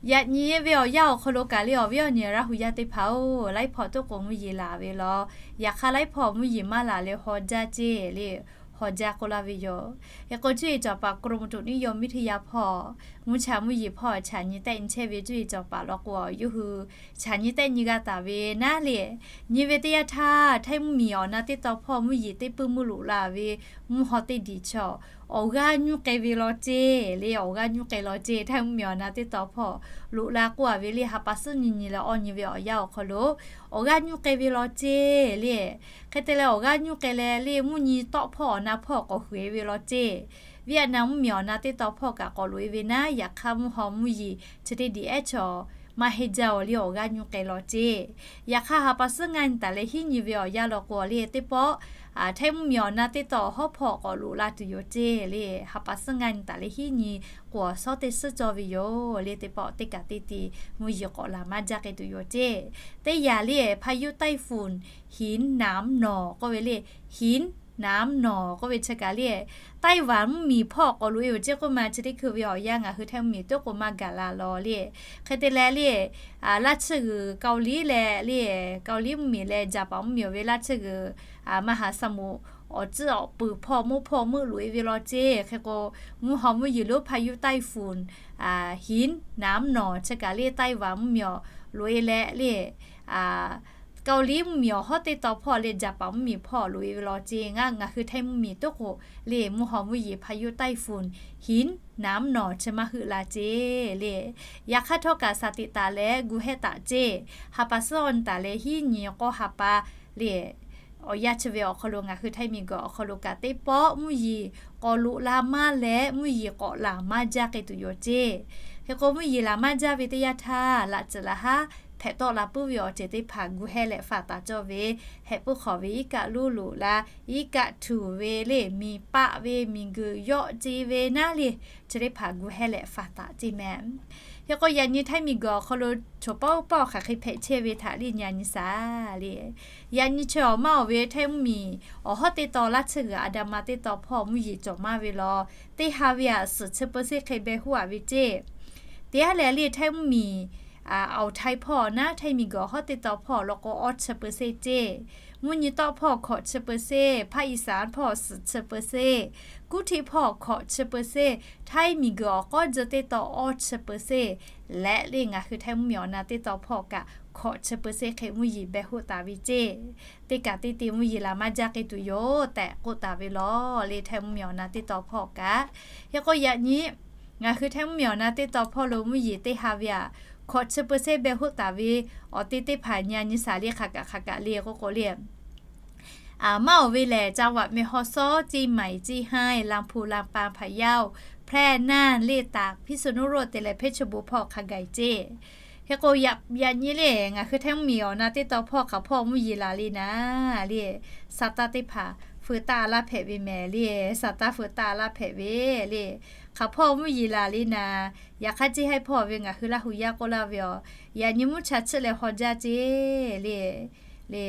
Yaꞈ nyi ve awˬ yanˇ awˬ hk'aw lo kaꞈ le awˬ viˉ awˬ nyi Laˇ huˍ yaˇ teˇ hpaˍ-oˬ, laiˉ hpawˇ tuˉ k'o mvuhˇ yeˬ laˬ ve law. Yaꞈ hk'aˇ laiˉ hpawˇ mvuhˇ yeˬ maˇ laˬ leh haw jaˇ ceˇ le, haw jaˇ k'oˆ laˇ ve yoˬ. Hk'e k'o cuˇ yiˍ cawˬ paˍ กรมอุตุนิยมวิทยา hpawˇ mvuhˇ cha mvuhˇ yeˬ hpawˇ chaꞈ nyi tehˆ nyi chehˇ ve cuˇ yiˍ cawˬ paˍ law k'o, yawˇ hui chaꞈ nyi tehˆ nyi g'a taˍ ve naˉ le. Nyi ve teˇ yanˇ htaˇ Htaiˇ mvuhˇ miˬ awˬ na teˇ taw hpawˇ mvuhˇ yeˬ teˇ puiˇ mvuhˇ loꞈ la ve mvuhˇ haw teˇ diˬ chaw awˬ g'aˇ nyuˇ k'ai ve law ceˇ le, awˬ g'aˇ nyuˇ k'ai law ceˇ. Htaiˇ mvuhˇ miˬ awˬ na teˇ taw hpawˇ loꞈ la k'oˆ a ve le, ha pa suhˉ nyi nyi leh awˇ nyi ve awˬ yanˇ awˬ hk'aw lo awˬ g'aˇ nyuˇ k'ai ve law ceˇ le. Hk'e te leh awˬ g'aˇ nyuˇ k'ai leh le mvuhˇ nyi tawˆ hpawˇ awˬ na hpawˇ k'awꞈ huiˍ e ve law ceˇ. Vietnam mvuhˇ miˬ awˬ na teˇ taw hpawˇ kaꞈ k'awꞈ loꞈ e ve naˉ, yaꞈ hk'aˇ mvuhˇ haw mvuhˇ yeˬ chi teˇ diˬ ehˉ chaw maˇ heˆ jaˇ awˬ le awˬ g'aˇ nyuˇ k'ai law ceˇ. Yaꞈ hk'aˇ ha pa suhˉ ngaˇ nyi taˍ leh hiˉ nyi ve awˬ yanˇ law k'o le teˇ pawˆ Htaiˇ mvuhˇ miˬ awˬ na teˇ taw hawˉ hpawˇ k'awꞈ loꞈ la tuˬ yoˬ ceˇ le. Ha pa suhˉ ngaˇ nyi taˍ leh hiˉ nyi k'o awˬ shawˉ teˇ suhˉ cawˇ ve yoˬ le. Teˇ pawˆ teˇ kaꞈ teˇ ti mvuhˇ yeˬ k'awꞈ laˬ maˇ jaˇ k'ai tuˬ yoˬ ceˇ. Teˇ yanˇ le พายุไต้ฝุ่น หินหนามหน่อ k'oˆ ve le, หินหนามหน่อ k'oˆ ve chi kaꞈ le Taiwan mvuhˇ miˬ hpawˇ k'awꞈ loꞈ e ve ceˇ k'oˆ ma. Chi teˇ hkui ve awˬ yanˇ ngaˬ hui Htaiˇ mvuhˇ miˬ teˇ k'o maˇ gaˬ la law le. Hk'e te leh le, laˇ tsuhˇ g'uiˬ Kaoˍliˇ leh le, Kaoˍliˇ mvuhˇ miˬ leh Jaˍpaˍ mvuhˇ miˬ awˬ ve laˇ tsuhˇ g'uiˬ maˇ ha sa moˍ awˬ tcuhˉ awˬ puiˍ hpawˇ mvuhˇ hpawˇ meuˆ loꞈ e ve law ceˇ. Hk'e k'o mvuhˇ haw mvuhˇ yeˬ lonˉ พายุไต้ฝุ่น หินหนามหน่อ chi kaꞈ le Taiwan mvuhˇ miˬ awˬ loꞈ e leh le Kaoˍliˇ mvuhˇ miˬ awˬ hawˉ teˇ taw hpawˇ leh Jaˍpaˍ mvuhˇ miˬ hpawˇ loꞈ e ve law ceˇ. Ngaˬ ngaˬ hui Htaiˇ mvuhˇ miˬ teˇ k'o le mvuhˇ haw mvuhˇ yeˬ พายุไต้ฝุ่น หินหนามหน่อ chi maˇ heuˆ la ceˇ le. Yaꞈ hk'aˇ htawˇ kaꞈ shaˍ tiꞈ taˍ leh gu hehˆ taˍ ceˇ. Ha pa suhˉ awˬ nyi taˍ leh hiˉ nyi k'o ha pa le awˬ yanˇ chi ve awˬ hk'aw lo ngaˬ hui Htaiˇ miˬguiˬ awˬ hk'aw lo kaꞈ teˇ pawˆ mvuhˇ yeˬ k'awꞈ loꞈ la maˇ leh mvuhˇ yeˬ k'awꞈ laˬ maˇ jaˇ k'ai tuˬ yoˬ ceˇ. Hk'e k'o mvuhˇ yeˬ laˬ maˇ jaˇ ve teˇ yanˇ htaˇ, laꞈ tcuhˍ laꞈ haˉ hpehꞈ tawˆ la puiˉ ve awˬ ceuˬ teˇ hpaˍ gu heh leh faˍ taˍ cawˇ ve, hehꞈ puiˉ hk'awꞈ ve iˉ kaˆ luˇ loꞈ la, iˉ kaˆ htuˬ ve le, miˬ paˆ ve, miˬguiˬ yawˆ ce ve naˉ le, chi teˇ hpaˍ gu heh leh faˍ taˍ ceˇ meh. Hk'e k'o yaꞈ nyi Htaiˇ miˬguiˬ awˬ hk'aw lo choˬ paˆ oˇ paˆ awˬ hk'aˬ hk'e hpehꞈ chehˇ ve htaꞈ le nyi nyi shaˍ le. Yaꞈ nyi chi awˬ maˇ awˬ ve Htaiˇ mvuhˇ miˬ awˬ hawˉ teˇ taw laˇ tsuhˇ g'uiˬ Adama teˇ taw hpawˇ mvuhˇ yeˬ cawˬ maˇ ve law, teˇ ha ve aꞈ suhˍ chi เปอร์เซ็นต์ hk'e beh hoˆ a ve ceˇ. Teˇ haˉ lehˬ le Htaiˇ mvuhˇ miˬ Awˬ htaiˇ hpawˇ naˉ, Htaiˇ miˬguiˬ awˬ hawˉ teˇ taw hpawˇ law k'o awˇ chi เปอร์เซ็นต์ ceˇ. Mvuhˇ nyi tawˆ hpawˇ hkawꞈ chi เปอร์เซ็นต์, ภาคอีสาน hpawˇ suhˍ chi เปอร์เซ็นต์, kuˉ htiˆ hpawˇ hkawꞈ chi เปอร์เซ็นต์, Htaiˇ miˬguiˬ awˬ k'awˉ jeu teˇ taw awˇ chi เปอร์เซ็นต์ leh le ngaˬ hui Htaiˇ mvuhˇ miˬ awˬ na teˇ taw hpawˇ kaꞈ hkawꞈ chi เปอร์เซ็นต์ hk'e mvuhˇ yeˬ beh hoˆ taˍ ve ceˇ. Teˇ kaꞈ teˇ te mvuhˇ yeˬ laˬ maˇ jaˇ k'ai tuˬ yoˬ tehꞈ k'oˆ taˍ ve law le Htaiˇ mvuhˇ miˬ awˬ na teˇ taw hpawˇ kaꞈ. Hk'e k'o yaꞈ nyi ngaˬ hui Htaiˇ mvuhˇ miˬ awˬ na teˇ taw hpawˇ lo mvuhˇ yeˬ teˇ ha ve aꞈ hkawꞈ chi เปอร์เซ็นต์ beh hoˆ taˍ ve awˬ te teˇ hpaˍ nyi a nyi shaˍ le hk'aˬ kaꞈ hk'aˬ kaꞈ le k'oˆ k'o le. Maˇ awˬ ve lehˬ จังหวัดแม่ฮ่องสอน, เชียงใหม่, เชียงราย, ลำพูน, ลำปาง, พะเยา, แพร่, น่าน le, ตาก, พิษณุโลก te leh เพชรบูรณ์ hpawˇ hk'a gaˬ ceˇ. Hk'e k'o yaꞈ nyi le ngaˬ hui Htaiˇ mvuhˇ miˬ awˬ na teˇ taw hpawˇ hk'aˬ hpawˇ mvuhˇ yeˬ laˬ le naˉ le, sa taˇ teˇ hpaˍ feu taˆ laˇ hpehꞈ ve mehˍ le, sa taˇ feu taˆ laˇ hpehꞈ ve le. Hk'aˬ hpawˇ mvuhˇ yeˬ laˬ le naˉ, yaꞈ hk'aˇ ceˇ haiˉ hpawˇ ve ngaˬ hui Laˇ hu yaˇ k'oˆ laˇ ve aˬ, yaꞈ nyi mvuhˇ cha chiˆ leh haw jaˇ ceˇ le, le.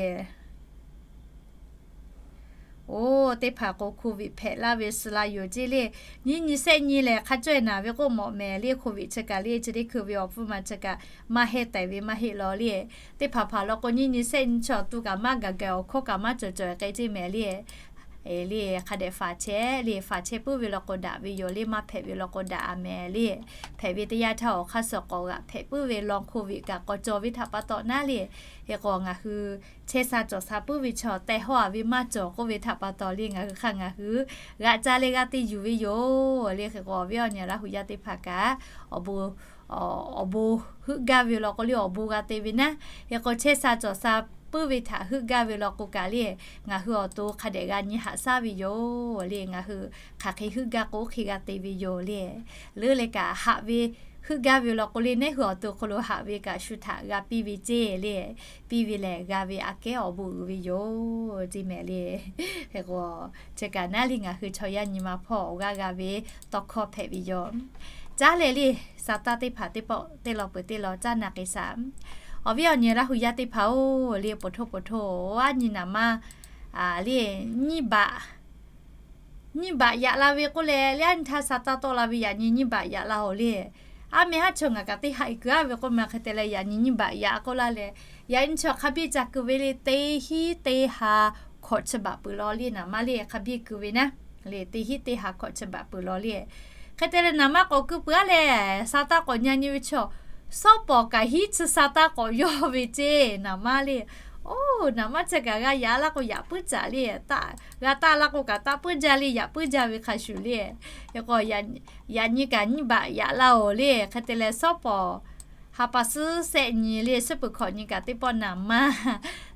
Oˇ teˇ hpaˍ k'o โควิด hpehꞈ laˇ ve suh la yoˬ ceˇ le. Nyiˇ nyi shehˆ nyi lehˬ hk'a cawehˇ naˍ ve k'oˆ mawꞈ mehˍ le, โควิด chi kaꞈ le chi teˇ hkui ve awˬ pfuhˇ ma chi kaꞈ maˇ heˆ tehˍ ve maˇ heˆ law le. Teˇ hpaˍ hpaˍ law k'o nyiˇ nyi shehˆ nyi chaw tuˬ kaꞈ maˇ gaˬ gaˬ awˬ hkawˇ kaꞈ maˇ cawˬ cawˬ k'ai ceˇ mehˍ le. Le hk'a dehꞈ faˍ chehˇ le, faˍ chehˇ puiˉ ve law k'o daꞈ ve yoˬ le, maˇ hpehꞈ ve law k'o daꞈ a mehˍ le. Hpehꞈ ve teˇ yanˇ htaˇ awˬ hk'aˇ suh k'awꞈ g'aꞈ hpehꞈ puiˉ ve law โควิด kaꞈ k'awꞈ cawˬ ve htaꞈ pa taw naˉ le. Hk'e k'o ngaˬ hui chehˇ sha cawˬ sha puiˉ ve chaw tehˬ hawˇ a ve maˇ cawˬ k'oˆ ve htaꞈ pa taw le ngaˬ hui hk'aˇ ngaˬ hui g'aꞈ ca leh g'a te yuˬ ve yoˬ le. Hk'e k'o awˬ viˉ awˬ nyi Laˇ hu yaˇ teˇ hpaˍ kaꞈ awˬ bon awˬ bon heuˆ gaˇ ve law k'o le awˬ bon g'a te ve naˉ. Hk'e k'o chehˇ sha cawˬ sha puiˉ ve htaꞈ heuˆ gaˇ ve law k'o kaꞈ le, ngaˬ hui awˬ to hk'a dehꞈ g'a nyi haꞈ shaˉ ve yoˬ le. Ngaˬ hui hk'aˬ hk'e heuˆ gaˇ k'o oˇ hk'e g'a te ve yoˬ le. Leuˉ leh kaꞈ haꞈ ve heuˆ gaˇ ve law k'o le, nehˉ hui awˬ to hk'aw lo haꞈ ve kaꞈ shu htaꞈ g'a piˇ ve ceˇ le. Piˇ ve lehˬ g'a ve aꞈ kehˉ awˬ bon uiˍ ve yoˬ ceˇ mehˍ le. Hk'e k'o chi kaꞈ naˉ le ngaˬ hui chaw yaˇ nyi ma hpawˇ awˬ g'aˇ g'a ve tawˇ hkawˇ hpehꞈ ve yoˬ. Caˉ leh le, sa taˇ teˇ hpaˍ teˇ pawˆ teˇ law peuˬ teˇ law caˉ na k'ai shaˍ. Awˬ viˉ awˬ nyi Laˇ hu yaˇ teˇ hpaˍ-oˬ le, poˬ htoˇ poˬ htoˇ aˉ nyi naˍ maˇ le, nyiˇ baꞈ nyiˇ baꞈ yaꞈ la ve k'oˆ leh le, aˉ nyi htaˇ sa taˇ tawˆ la ve yaꞈ nyi nyiˇ baꞈ yaꞈ la-oˬ le. Aˉ meh haˉ chaw ngaˬ kaꞈ teˇ haꞈ kuiˬ aˉ ve k'oˆ ma hk'e te leh yaꞈ nyi nyiˇ baꞈ yaꞈ k'oˆ laˇ leh, yaꞈ nyi chaw hk'a biˇ ca keu ve le, teˇ hinˉ teˇ ha hkawꞈ chi baꞈ peuˬ law le naˍ maˇ le, hk'a biˇ keu ve naˉ le, teˇ hinˉ teˇ ha hkawꞈ chi baꞈ peuˬ law le. Hk'e te leh naˍ maˇ k'awꞈ keu peuˬ aˉ leh, sa taˇ k'awꞈ nyi nyi ve chaw, sawˉ pawˍ kaꞈ hiˉ chi sa taˇ k'awꞈ yawˇ ve ceˇ naˍ maˇ le. Oˇ, naˍ maˇ chi kaꞈ g'a yaꞈ la k'o yaꞈ puiˉ caꞈ le, g'a taˆ la k'o kaꞈ taˆ puiˉ jaˇ le, yaꞈ puiˉ jaˇ ve hk'a shuˍ le. Hk'e k'o yaꞈ nyi kaꞈ nyiˇ baꞈ yaꞈ la-oˬ le. Hk'e te leh sawˉ pawˍ ha pa suhˉ shehˆ nyi le, suhˉ peuˬ hkawꞈ nyi kaꞈ teˇ pawˆ naˍ maˇ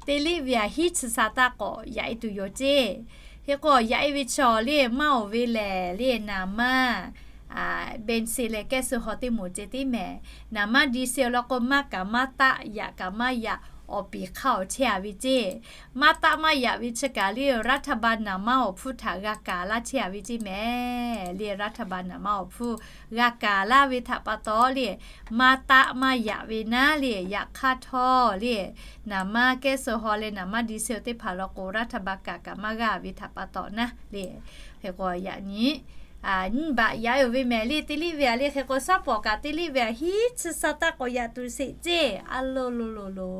teˇ liˇ ve aꞈ hiˉ chi sa taˇ k'awꞈ yaꞈ e tuˬ yoˬ ceˇ. Hk'e k'o yaꞈ e ve chaw le maˇ oˬ ve lehˬ le naˍ maˇ เบนซิน leh แก๊สโซฮอล์ teˇ moˍ ceˇ teˇ mehˍ. Naˍ maˇ ดีเซล law k'o maˇ kaꞈ maˇ taˆ, yaꞈ kaꞈ maˇ yaꞈ, awˬ piˍ hk'aˇ awˬ chehˇ a ve ceˇ. Maˇ taˆ maˇ yaꞈ ve chi kaꞈ le รัฐบาล naˍ maˇ awˬ hpfuhˇ htaꞈ g'a kaˍ laˇ chehˇ a ve ceˇ mehˍ le. รัฐบาล naˍ maˇ awˬ hpfuhˇ g'a kaˍ laˇ ve htaꞈ pa taw le, maˇ taˆ maˇ yaꞈ ve naˉ le, yaꞈ hk'aˇ htawˇ le, naˍ maˇ แก๊สโซฮอล์ leh naˍ maˇ ดีเซล teˇ hpaˍ law k'o รัฐบาล kaˍ kaꞈ maˇ g'a ve htaꞈ pa taw naˉ le. Hk'e k'o yaꞈ nyi nyiˇ baꞈ yaꞈ e-oˬ ve mehˍ le, teˇ liˇ ve aꞈ le. Hk'e k'o sawˉ pawˍ kaꞈ teˇ liˇ ve aꞈ hiˉ chi sa taˇ k'awꞈ yaꞈ tuˬ sheˍ ceˇ. A lo lo lo lo,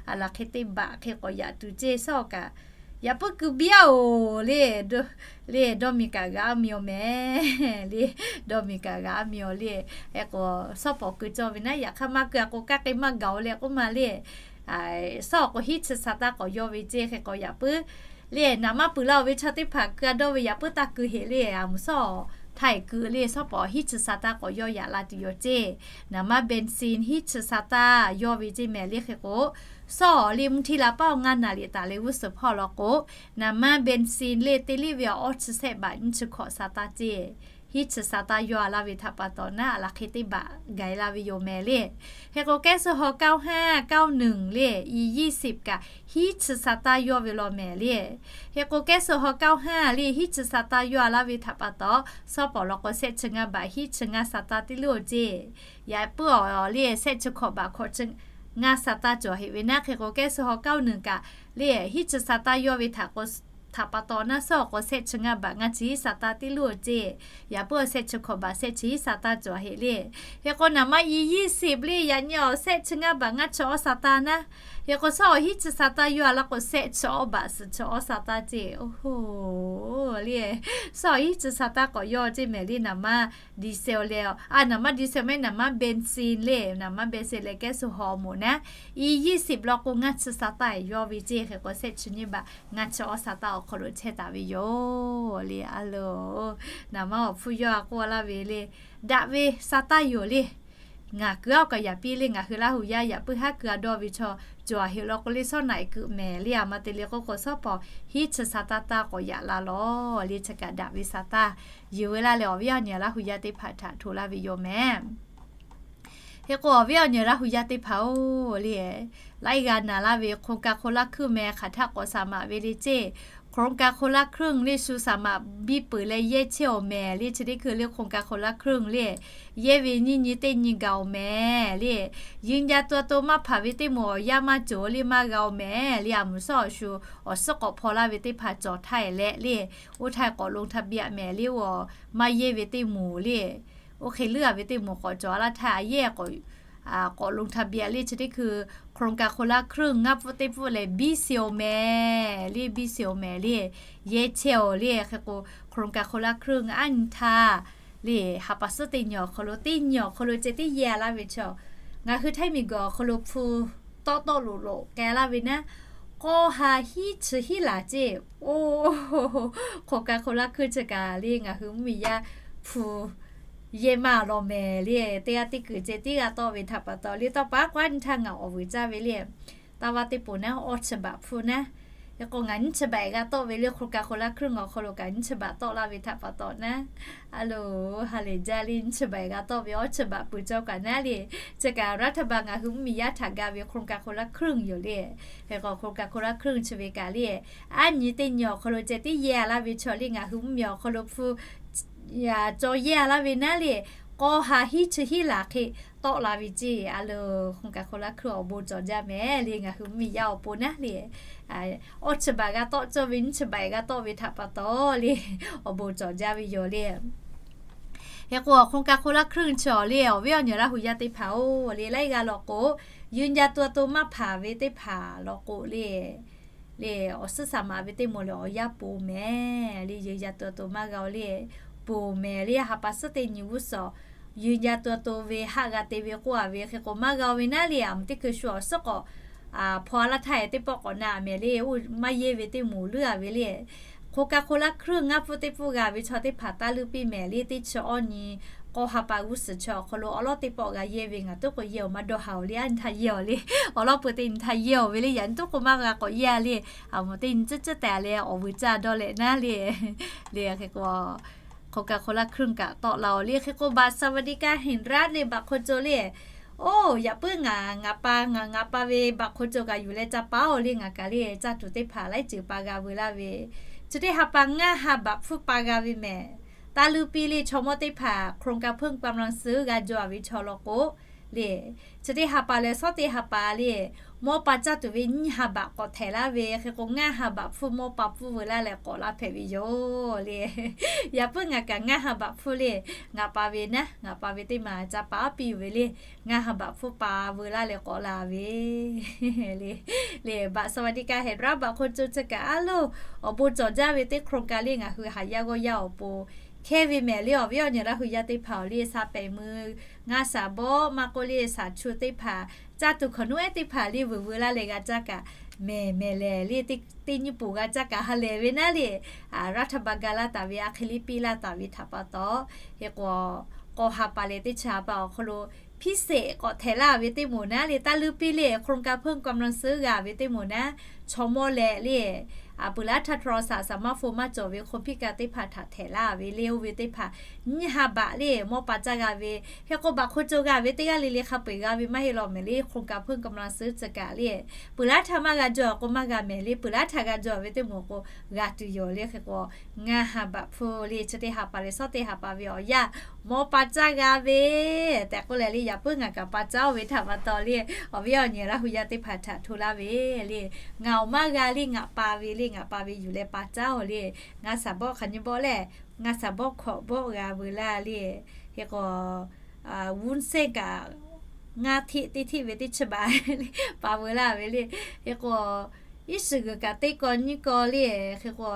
aˬ laˬ hk'e teˇ baꞈ hk'e k'awꞈ yaꞈ tuˬ ceˇ. Sawˉ kaꞈ yaꞈ puiˉ keu biˇ-oˬ le. Le dawˇ miˬ kaꞈ g'a miˬ-oˬ mehˍ le. Dawˇ miˬ kaꞈ g'a miˬ-oˬ le. Hk'e k'o sawˉ pawˍ keu cawˇ ve naˉ, yaꞈ hk'aˇ maˇ keu a k'o kaˇ k'e maˇ gaˬ-oˬ leh k'oˆ ma le. Sawˉ k'o hiˉ chi sa taˇ k'awꞈ yawˇ ve ceˇ. Hk'e k'o yaꞈ puiˉ le, naˍ maˇ peuˬ laˇ-oˬ ve chaw teˇ hpaˍ keu a dawˇ ve yaꞈ puiˉ taˇ keu heꞈ le. A mvuhˬ sawˉ htaˇ kuiˬ le, shawˉ pawˍ hiˉ chi sa taˇ k'awꞈ yawˇ yaꞈ la tuˬ yoˬ ceˇ. Naˍ manˇ benzene hiˉ chi sa taˇ yawˇ ve ceˇ mehˍ le. Hk'e k'o, shawˉ awˬ le mvuhˇ htiˇ la paˉ awˬ ngaˇ naˍ liꞈ taˍ leh g'uˇ suhˍ hpawˇ law k'o, naˍ manˇ benzene le teˇ liˇ ve awˬ awˇ chi sehˆ baꞈ nyiˇ chi hkawꞈ sa taˇ ceˇ. Hiˉ chi sa taˇ yawˇ a laˇ ve htaꞈ pa taw naˉ, a laˬ hk'e teˇ baꞈ gaˬ e la ve yoˬ mehˍ le. Hk'e k'o, แก๊สโซฮอล์ เก้าห้า เก้าหนึ่ง le, อี ยี่สิบ kaꞈ hiˉ chi sa taˇ yawˇ ve law mehˍ le. Hk'e k'o, แก๊สโซฮอล์ เก้าห้า le hiˉ chi sa taˇ yawˇ a laˇ ve htaꞈ pa taw, shawˉ pawˍ law k'o, sehˆ chi ngaˇ baꞈ hiˉ chi ngaˇ sa taˇ teˇ liˇ oˬ ceˇ. Yaꞈ puiˉ awˬ le, sehˆ chi hkawꞈ baꞈ hkawꞈ chi ngaˇ sa taˇ cawˬ heꞈ ve naˉ. Hk'e k'o, แก๊สโซฮอล์ เก้าหนึ่ง kaꞈ le hiˉ chi sa taˇ yawˇ ve htaꞈ k'o, htaꞈ pa taw naˉ, shawˉ awˬ k'o sehˆ chi ngaˇ baꞈ ngaˇ chi hiˉ sa taˇ teˇ liˇ oˬ ceˇ. Yaꞈ puiˉ awˬ sehˆ chi hkawꞈ baꞈ sehˆ chi hiˉ sa taˇ cawˬ heꞈ le. Hk'e k'o, naˍ manˇ อี ยี่สิบ le, yaꞈ nyi awˬ sehˆ chi ngaˇ baꞈ ngaˇ chi awˇ sa taˇ naˉ. Hk'e k'o, shawˉ awˬ hiˉ chi sa taˇ yawˇ a laˇ k'o, sehˆ chi awˇ baꞈ suhˍ chi awˇ sa taˇ ceˇ. Oˇ hoˬ le, shawˉ awˬ hiˉ chi sa taˇ k'awꞈ yawˇ ceˇ mehˍ le. Naˍ manˇ diesel leh, a, naˍ manˇ diesel mehˍ, naˍ manˇ benzene le, naˍ manˇ benzene leh แก๊สโซฮอล์ awˬ moˍ naˉ, อี ยี่สิบ law k'o ngaˇ chi sa taˇ yawˇ ve ceˇ. Hk'e k'o, sehˆ chi nyiˇ baꞈ ngaˇ chi awˇ sa taˇ awˬ hk'aw lo chehˇ taˍ ve yoˬ le. A loˬ, naˍ manˇ awˬ hpfuhˇ yawˇ a k'oˆ laˇ ve le, daꞈ ve sa taˇ yoˬ le. Ngaˬ kuiˬ aˉ kaꞈ yaꞈ piˇ le, ngaˬ hui Laˇ hu yaˇ yaꞈ puiˉ haˉ kuiˬ a dawˇ ve chaw cawˬ a heꞈ law k'o le, shawˉ naꞈ kuiˬ mehˍ le. A ma te le k'oˆ k'o, shawˉ pawˍ hiˉ chi sa taˇ taˇ k'awꞈ yaꞈ la law le. Chi kaꞈ daꞈ ve sa taˇ yuˬ ve laˇ leh, awˬ viˉ awˬ nyi Laˇ hu yaˇ teˇ hpaˍ htaꞈ hto laˇ ve yoˬ mehˍ. Hk'e k'o, awˬ viˉ awˬ nyi Laˇ hu yaˇ teˇ hpaˍ-oˬ le, laiˉ g'aˇ naˍ laˇ ve โครงการคนละครึ่ง mehˍ hk'aˬ htaˇ k'awꞈ สมัคร ve le ceˇ. โครงการคนละครึ่ง le shu สมัคร biˇ peuˬ leh yehˇ chehˇ awˬ mehˍ le. Chi teˇ hkui le โครงการคนละครึ่ง le yehˇ ve nyiˇ nyi teˇ nyi gaˬ awˬ mehˍ le. Yunja to to maˇ hpanˍ ve teˇ moˍ awˬ yanˇ maˇ cawˬ le, maˇ g'a awˬ mehˍ le. A muˍ shawˉ awˬ shu awˬ suhˉ k'awꞈ hpaw laˇ ve teˇ hpaˍ cawˬ htaˇ e leh le, oˇ htaˇ k'awꞈ ลงทะเบียน mehˍ le, oˇ maˇ yehˇ ve teˇ moˍ le, oˇ hk'e leuˉ a ve teˇ moˍ k'awꞈ cawˬ a laˇ htaˇ, a yehˇ k'awꞈ ลงทะเบียน le. Chi teˇ hkui โครงการคนละครึ่ง ngaˇ pfuhˇ teˇ pfuhˇ leh biˇ sheˍ awˬ mehˍ le, biˇ sheˍ awˬ mehˍ le, yehˇ chehˇ awˬ le. Hk'e k'o, โครงการคนละครึ่ง aˉ nyi htaˇ le, ha pa suhˉ teˇ nyi awˬ hk'aw lo, teˇ nyi awˬ hk'aw lo ceh tiˉ yehˇ a laˇ ve chaw, ngaˬ hui Htaiˇ miˬguiˬ awˬ hk'aw lo hpu tawˆ tawˆ loꞈ loꞈ k'ai laˇ ve naˉ, k'awˇ ha hiˉ chi hiˉ laˬ ceˇ. Oˇ, โครงการคนละครึ่ง chi kaꞈ le ngaˬ hui mvuhˇmiˬ yaˇ hpu yehˇ maˇ law mehˍ le. Teˇ g'aˇ teˇ kuiˬ ceh tiˉ g'a tawˆ ve htaꞈ pa taw le, tawˇ pa k'o aˉ nyi htaˇ ngaˬ awˬ vuiˬ caˇ ve le. Taˇ vaˇ teˇ poˬ naˉ, awˇ chi baꞈ hpu naˉ. Hk'e k'o, ngaˬ nyiˇ chi baꞈ g'a tawˆ ve le, โครงการคนละครึ่ง awˬ hk'aw lo kaꞈ nyiˇ chi baꞈ tawˆ laˇ ve htaꞈ pa taw naˉ, a loˬ, ha lehˬ jaˇ le, nyiˇ chi baꞈ g'a tawˆ ve, awˇ chi baꞈ peuˬ cawˇ kaꞈ naˉ le. Chi kaꞈ รัฐบาล ngaˬ hui mvuhˇmiˬ yaˇ htaꞈ ga ve โครงการคนละครึ่ง yoˬ le. Hk'e k'o, โครงการคนละครึ่ง chi ve kaꞈ le, aˉ nyi teˇ nyi awˬ hk'aw lo ceh tiˉ yehˇ a laˇ ve chaw le, ngaˬ hui mvuhˇmiˬ awˬ hk'aw lo hpu caw yehˇ a laˇ ve naˉ le, k'awˇ ha hiˉ chi hiˉ laˬ hk'e tawˆ la ve ceˇ. A loˬ, โครงการคนละครึ่ง awˬ bon cawˬ jaˇ mehˍ le, ngaˬ hui mvuhˇmiˬ yaˇ awˬ pon naˉ le. Awˇ chi baꞈ g'a tawˆ cawˇ ve, nyiˇ chi baꞈ g'a tawˆ ve htaꞈ pa taw le, awˬ bon cawˬ jaˇ ve yoˬ le. Hk'e k'o, โครงการคนละครึ่ง chi awˬ le, awˬ viˉ awˬ nyi Laˇ hu yaˇ teˇ hpaˍ-oˬ le, laiˉ g'aˇ law k'o, ยืนยันตัวตน maˇ hpanˍ ve teˇ hpaˍ law k'o le, le awˬ suhˉ สมัคร ve teˇ moˍ lehˬ awˬ yanˇ ponˬ mehˍ le, ยืนยันตัวตน maˇ g'a-oˬ le, ponˬ mehˍ le. Ha pa suhˉ teˇ nyi g'uˇ suhˍ ยืนยันตัวตน ve haˆ g'a te ve k'oˆ a ve, hk'e k'o maˇ g'a-oˬ ve naˉ le, a muˍ teˇ hkui shu awˬ suhˉ k'awꞈ hpaw a laˇ htaˇ e teˇ pawˆ k'awꞈ na mehˍ le, oˇ maˇ yehˇ ve teˇ moˍ leuˉ a ve le. โครงการคนละครึ่ง ngaˇ pfuhˇ teˇ pfuhˇ g'a ve chaw teˇ hpaˍ taˇ leuˉ piˇ mehˍ le, teˇ chi awˇ nyi k'awˇ ha pa g'uˇ suhˍ chi awˬ hk'aw lo awˬ lawˉ teˇ pawˆ g'a yehˇ ve, ngaˬ tuˉ k'o yehˇ-oˬ maˇ dawˇ haˍ-oˬ le, aˉ nyi htaˇ yehˇ-oˬ le, awˬ lawˉ peu teˇ nyi htaˇ yehˇ-oˬ ve le, yaꞈ nyi tuˉ k'o maˇ g'a k'awꞈ yehˇ a le, a muˍ teˇ nyi tcuhˉ tcuhˉ tehꞈ leh awˬ vuiˬ caˇ dawˇ leh naˉ le, le hk'e k'o โครงการคนละครึ่ง kaꞈ tawˆ la-oˬ le. Hk'e k'o บัตรสวัสดิการแห่งรัฐ le, baꞈ hk'o co le, oˇ, yaꞈ puiˉ ngaˬ, ngaˬ pa, ngaˬ, ngaˬ pa ve baꞈ hk'o co kaꞈ yuˬ leh ca paˉ-oˬ le, ngaˬ kaꞈ le caˇ tuˬ teˇ hpaˍ laiˉ ceuˬ pa g'a veu laˇ ve, chi teˇ ha pa ngaˇ ha baꞈ hpfuhˇ pa g'a ve mehˍ. Taˇ leuˉ piˇ le, chaw mawˇ teˇ hpaˍ โครงการเพิ่มกำลังซื้อ g'a jaw a ve chaw law k'o le, chi teˇ ha pa leh shawˉ teˇ ha pa le, mawˇ pa caˇ tuˬ ve nyiˇ ha baꞈ k'awꞈ htehꞈ laˇ ve, hk'e k'o ngaˇ ha baꞈ hpfuhˇ mawˇ pa pfuhˇ veu laˇ leh k'awꞈ laˇ hpehꞈ ve yoˬ le. Yaꞈ puiˉ ngaˬ kaꞈ ngaˇ ha baꞈ hpfuhˇ le, ngaˬ pa ve naˉ, ngaˬ pa ve teˇ maˬ ca paˉ piˇ ve le, ngaˇ ha baꞈ hpfuhˇ pa veu laˇ leh k'awꞈ la ve le. Le บัตรสวัสดิการแห่งรัฐ baꞈ hk'o co chi kaꞈ a loˬ, awˬ bon cawˬ jaˇ ve teˇ โครงการ le ngaˬ hui haˍ yaˇ g'awˇ yaˇ awˬ pon hkehˇ ve mehˍ le, awˬ viˉ awˬ nyi Laˇ hu yaˇ teˇ hpaˍ-oˬ le, sha pehˍ mui ngaˇ shaˍ bawˆ maˇ k'oˆ le, shaˍ chu teˇ hpaˍ, caˇ tuˬ hkaoˍ nuˉ ehˉ teˇ hpaˍ le, vuiˬ veu laˇ leh g'a caˇ kaꞈ mehˬ mehˬ lehˬ le, teˇ nyiˇ poˍ g'a caˇ kaꞈ ha lehˬ ve naˉ le, รัฐบาล ga laˇ taˍ ve, a hk'e liˇ piˇ laˇ taˍ ve htaꞈ pa taw, hk'e k'o, k'awˇ ha pa leh teˇ chi ha pa awˬ hk'aw lo พิเศษ k'awꞈ htehꞈ laˇ ve teˇ moˍ naˉ le, taˇ luˇ piˇ le, โครงการเพิ่มกำลังซื้อ g'a ve teˇ moˍ naˉ, chaw mawˇ leh le, a peuˬ laˇ htaˇ โทรศัพท์ สมาร์ทโฟน maˇ cawˬ ve คอมพิวเตอร์ teˇ hpaˍ htaꞈ htehꞈ laˇ ve le, oˇ ve teˇ hpaˍ nyiˇ ha baꞈ le mawˇ pa caˇ g'a ve, hk'e k'o บัตรคนจน g'a ve teˇ g'aˇ le le hk'a peu-eˬ g'a ve maˇ heˆ law mehˬ le, โครงการเพิ่มกำลังซื้อ chi kaꞈ le, peuˬ laˇ htaˇ maˇ g'a jaw k'o maˇ g'a mehˬ le, peuˬ laˇ htaˇ g'a jaw ve teˇ moˍ k'o g'a tuˬ yoˬ le. Hk'e k'o, ngaˇ ha baꞈ hpu le chi teˇ ha pa leh shawˉ teˇ ha pa ve awˬ yanˇ mawˇ pa caˇ g'a ve tehꞈ k'oˆ leh le, yaꞈ puiˉ ngaˬ kaꞈ pa caˇ-oˬ ve htaꞈ pa taw le, awˬ viˉ awˬ nyi Laˇ hu yaˇ teˇ hpaˍ htaꞈ hto laˇ ve le, ngaˬ awˬ maˇ g'a le, ngaˬ pa ve le, ngaˬ pa ve yuˬ leh pa caˇ-oˬ le, ngaˇ shaˍ bawˆ hk'aˬ nyi bawˆ lehˬ, ngaˇ shaˍ bawˆ hkawꞈ bawˆ g'a veu laˇ le. Hk'e k'o, วุ้นเส้น kaꞈ ngaˇ hteˆ teˇ hteˆ ve teˇ chi baꞈ pa veu laˇ ve le. Hk'e k'o, iˉ shiˍ g'uiˬ kaꞈ teˇ kaw nyiˇ kaw le. Hk'e k'o,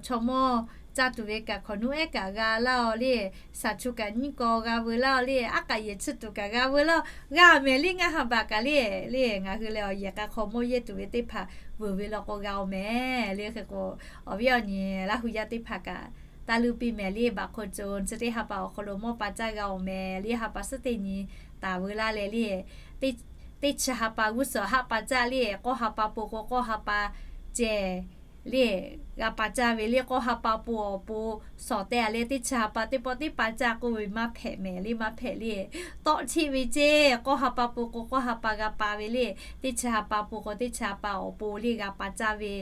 chaw mawˇ caˇ tuˬ ve kaꞈ hk'awꞈ nuˇ ehˉ kaꞈ g'a laˇ-oˬ le, shaˍ chu kaꞈ nyiˇ kaw g'a veu laˇ-oˬ le, aˉ k'aꞈ yehˬ chi tuˬ kaꞈ g'a veu laˇ-oˬ, g'a mehˬ le, ngaˇ ha baꞈ kaꞈ le. Le ngaˬ hui leh awˬ yehˬ k'a hk'aw mawˇ yehˇ tuˬ ve teˇ hpaˍ veuˬ ve law k'o g'a-oˬ mehˬ le. Hk'e k'o, awˬ viˉ awˬ nyi Laˇ hu yaˇ teˇ hpaˍ kaꞈ taˇ luˇ piˇ mehˬ le, บัตรคนจน chi teˇ ha pa awˬ hk'aw lo mawˇ pa caˇ g'a-oˬ mehˬ le, ha pa suhˉ teˇ nyi taˍ veu laˇ leh le, teˇ chi ha pa g'uˇ suhˍ haˆ pa caˇ le, k'awˇ ha pa po k'o k'awˇ ha pa ceh le, g'a pa caˇ ve le, k'awˇ ha pa po awˬ pon shawˍ teh-a leh teˇ chi ha pa teˇ pawˆ teˇ pa caˇ k'oˆ ve maˇ hpehꞈ mehˬ le, maˇ hpehꞈ le. Tawˆ cheˆ ve ceˇ, k'awˇ ha pa po k'o k'awˇ ha pa g'a pa ve le, teˇ chi ha pa po k'o teˇ chi ha pa awˬ pon le g'a pa caˇ ve.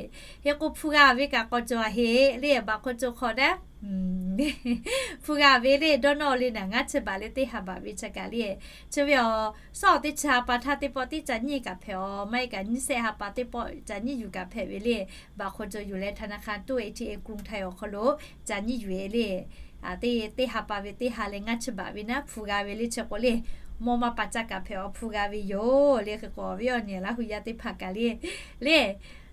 Hk'e k'o hpu g'a ve kaꞈ k'awꞈ cawˬ-a heˆ le, บัตรคนจน hk'awꞈ naˉ hpu g'a ve le, dawˇ nawˇ le naˬ ngaˇ chi baꞈ le teˇ ha baꞈ ve chi kaꞈ le, chi ve awˬ shawˉ teˇ chi ha pa htaˇ teˇ pawˆ teˇ ca nyiˇ kaꞈ hpehꞈ-aw, maˇ heˆ kaꞈ nyiˇ sehˆ ha pa teˇ pawˆ ca nyiˇ yuˬ kaꞈ hpehꞈ ve le. บัตรคนจน yuˬ leh ธนาคาร ตู้ เอทีเอ็ม กรุงไทย awˬ hk'aw lo ca nyiˇ yuˬ-e le. Teˇ teˇ ha pa ve teˇ ha leh ngaˇ chi baꞈ ve naˉ hpu g'a ve le, chi k'o le mawˇ maˇ pa caˇ kaꞈ hpehꞈ-aw, hpu g'a ve yoˬ le. Hk'e k'o awˬ viˉ awˬ nyi Laˇ hu yaˇ teˇ hpaˍ kaꞈ le, le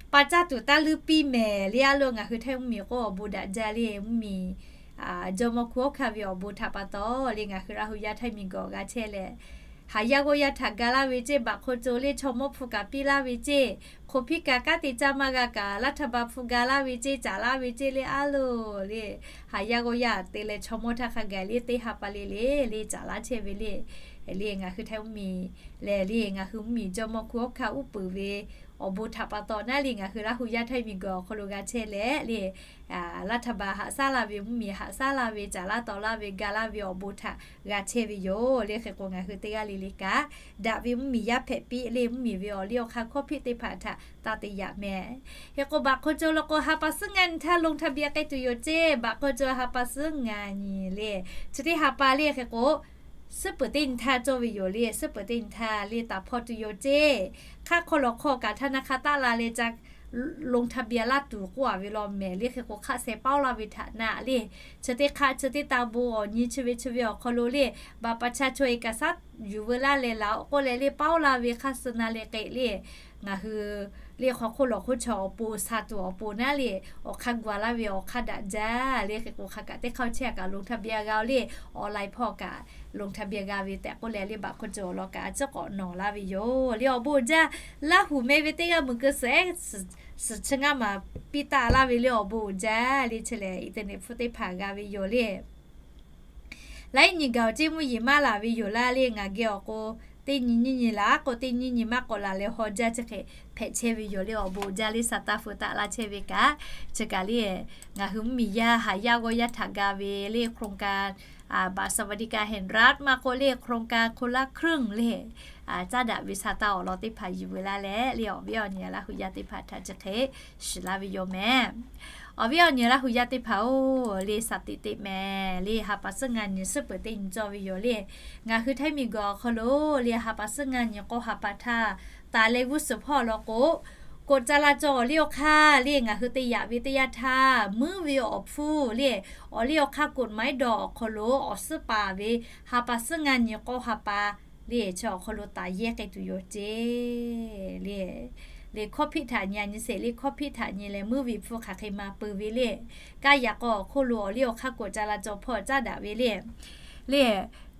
pa caˇ tuˬ taˇ luˇ piˇ mehˬ le, a lo ngaˬ hui htaiˇ mvuhˇmiˬ k'o awˬ bon daꞈ jaˇ le, mvuhˇmiˬ jawˇmawˇ hkunˉ hawˉ hkanˇ ve awˬ bon htaꞈ pa taw le, ngaˬ hui Laˇ hu yaˇ htaiˇ miˬguiˬ awˬ g'a chehˇ leh, haˍ yaˇ g'awˇ yaˇ htaꞈ ga laˇ ve ceˇ, บัตรคนจน le chaw mawˇ hpu kaꞈ piˇ laˇ ve ceˇ, โควิด kaꞈ kanˉ te caˇ maˇ g'a kaꞈ รัฐบาล hpu ga laˇ ve ceˇ, caˍ laˇ ve ceˇ le, a lo le, haˍ yaˇ g'awˇ yaˇ te leh chaw mawˇ htaˇ hk'a gaˬ le teˇ ha pa le le le caˍ laˇ chehˇ ve le. Le ngaˬ hui htaiˇ mvuhˇmiˬ lehˬ le, ngaˬ hui mvuhˇmiˬ jawˇmawˇ hkunˉ hawˉ hkanˇ uˉ peunˍ ve awˬ bon htaꞈ pa taw naˉ le, ngaˬ hui Laˇ hu yaˇ htaiˇ miˬguiˬ awˬ hk'aw lo g'a chehˇ leh le, รัฐบาล haꞈ shaˉ laˇ ve, mvuhˇmiˬ haꞈ shaˉ laˇ ve, caˍ laˇ taw laˇ ve, ga laˇ ve awˬ bon htaꞈ g'a chehˇ ve yoˬ le. Hk'e k'o ngaˬ hui teˇ g'aˇ le le kaꞈ daꞈ ve mvuhˇmiˬ yaˇ hpehꞈ piˇ le, mvuhˇmiˬ ve awˬ liˇ awˬ hk'aˇ hkawˇ hpiˆ teˇ hpaˍ htaꞈ taˇ te yaꞈ mehˬ. Hk'e k'o บัตรคนจน lo k'o ha pa suhˉ ngaˇ nyi htaˇ ลงทะเบียน k'ai tuˬ yoˬ ceˇ, บัตรคนจน ha pa suhˉ ngaˇ nyi le, chi teˇ ha pa le hk'e k'o suhˉ peuˬ teˇ nyi htaˇ cawˇ ve yoˬ le, suhˉ peuˬ teˇ nyi htaˇ le taˍ hpawˇ tuˬ yoˬ ceˇ. Hk'aˆ hk'aw lawˬ hk'aw kaꞈ ธนาคาร taˆ la leh ca ลงทะเบียน laˇ tuˬ k'oˆ-a ve law mehˬ le. Hk'e k'o hk'aˆ sheh paoˇ laˇ ve htaꞈ naˆ le, chi teˇ hk'aˆ chi teˇ taˇ bon awˬ nyi chi ve chi ve awˬ hk'aw lo le, บัตรประชาชน เอกสาร yuˬ veu laˇ leh laˬ-oˆ k'oˆ leh le paoˇ laˇ ve hk'aˇ suh na leh k'e le, ngaˬ hui le hk'aw hk'oˆ lawˬ hk'oˆ chaw awˬ pon sha tuˬ awˬ pon naˉ le, awˬ hk'aˇ gu-a laˇ ve awˬ hk'aˇ daꞈ jaˇ le. Hk'e k'o hk'aˬ kaꞈ teˇ hk'aˇ chehˇ kaꞈ ลงทะเบียน g'a-o le, online hpawˇ kaꞈ ลงทะเบียน g'a ve tehꞈ k'oˆ leh le บัตรคนจน awˬ lawn kaꞈ a ciˉ k'awꞈ nawˬ laˇ ve yoˬ le. Awˬ bon uiˍ jaˇ, Laˇ huˍ meh ve teˇ g'aˇ meuˬ keu suhˍ ehˉ suhˍ chi ngaˇ maˬ piˇ taˆ laˇ ve le, awˬ bon uiˍ jaˇ le. Chi lehˬ internet hpfuhˇ teˇ hpaˍ g'a ve yoˬ le. Laiˉ nyi gaˬ-oˬ ceˇ, mvuhˇ yeˬ maˇ laˬ ve yoˬ laˇ le. Ngaˬ geh awˬ k'o teˇ nyi nyiˇ nyi laˬ k'o, teˇ nyiˇ nyi maˇ k'awꞈ laˬ leh haw jaˇ chi hk'e hpehꞈ chehˇ ve yoˬ le. Awˬ bon uiˍ jaˇ le, sa taˇ feu taˆ laˇ chehˇ ve kaꞈ. Chi kaꞈ le, ngaˬ hui mvuhˇmiˬ yaˇ haˍ yaˇ g'awˇ yaˇ htaꞈ ga ve le โครงการ บัตรสวัสดิการแห่งรัฐ maˇ k'oˆ le โครงการคนละครึ่ง le, caˉ daꞈ ve sa taˇ awˬ lawn teˇ hpaˍ yuˬ veu laˇ leh le, awˬ viˉ awˬ nyi Laˇ huˍ yaˇ teˇ hpaˍ htaꞈ chi hk'e shiˍ laˇ ve yoˬ mehˬ. Awˬ viˉ awˬ nyi Laˇ huˍ yaˇ teˇ hpaˍ-oˬ le, shaˍ tiꞈ teꞈ mehˍ le, ha pa suhˉ ngaˇ nyi suhˉ peuˬ teˇ nyi cawˇ ve yoˬ le. Ngaˬ hui htaiˇ miˬguiˬ awˬ hk'aw lo le, ha pa suhˉ ngaˇ nyi k'awˇ ha pa htaˇ taˍ leh g'uˇ suhˍ hpawˇ law k'o, koꞈ ca la cawˬ awˬ liˇ awˬ hk'aˇ le, ngaˬ hui te yaꞈ ve teˇ yanˇ htaˇ, muiˉ ve awˬ hpfuhˇ le, awˬ liˇ awˬ hk'aˇ กฎหมายดอก awˬ hk'aw lo awˬ suhˉ paˍ ve ha pa suhˉ ngaˇ nyi k'awˇ ha pa le, chi awˬ hk'aw lo taˍ yehˇ k'ai tuˬ yoˬ ceˇ le. Le hkawˇ hpiˆ htaꞈ nyi a nyi sheˍ le, hkawˇ hpiˆ htaꞈ nyi leh muiˉ ve hpfuhˇ hk'aˬ hk'e ma peu ve le. Kaˇ yaꞈ k'aw awˬ hk'oˆ lo awˬ liˇ awˬ hk'aˇ koꞈ ca la cawˬ hpawˇ caˉ daꞈ ve le. Le,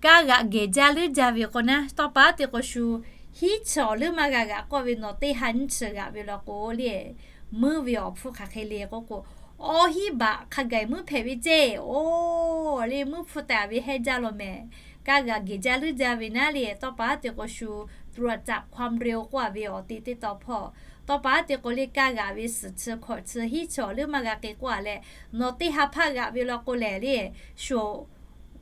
kaˇ g'aꞈ gehˬ jaˇ leuˉ jaˇ ve k'o naˉ, tawˇ pa te k'o shu hiˉ chi awˬ leuˉ maˇ g'a g'aꞈ k'oˆ ve nawˬ teˇ ha nyiˇ chi g'aꞈ ve law k'o le, muiˉ ve awˬ hpfuhˇ hk'aˬ hk'e le k'oˆ k'o, awˇ hiˉ baꞈ hk'a gaˬ muiˉ hpehꞈ ve ceˇ. Oˇ le, muiˉ hpfuhˇ tehꞈ ve hehnˇ jaˇ law mehˍ. Kaˇ g'aꞈ geˬ jaˇ leuˉ jaˇ ve naˉ le, tawˇ pa aˉ te k'o shu ตรวจจับความเร็ว k'oˆ ve awˬ te teˇ taw hpawˇ, tawˇ pa aˉ te k'o le kaˇ g'aꞈ ve suhˍ chi hkawꞈ chi hiˉ chi awˬ leuˉ maˇ g'a k'e k'oˆ a leh, nawˬ teˇ ha hpaˇ g'aꞈ ve law k'o lehˬ le, shu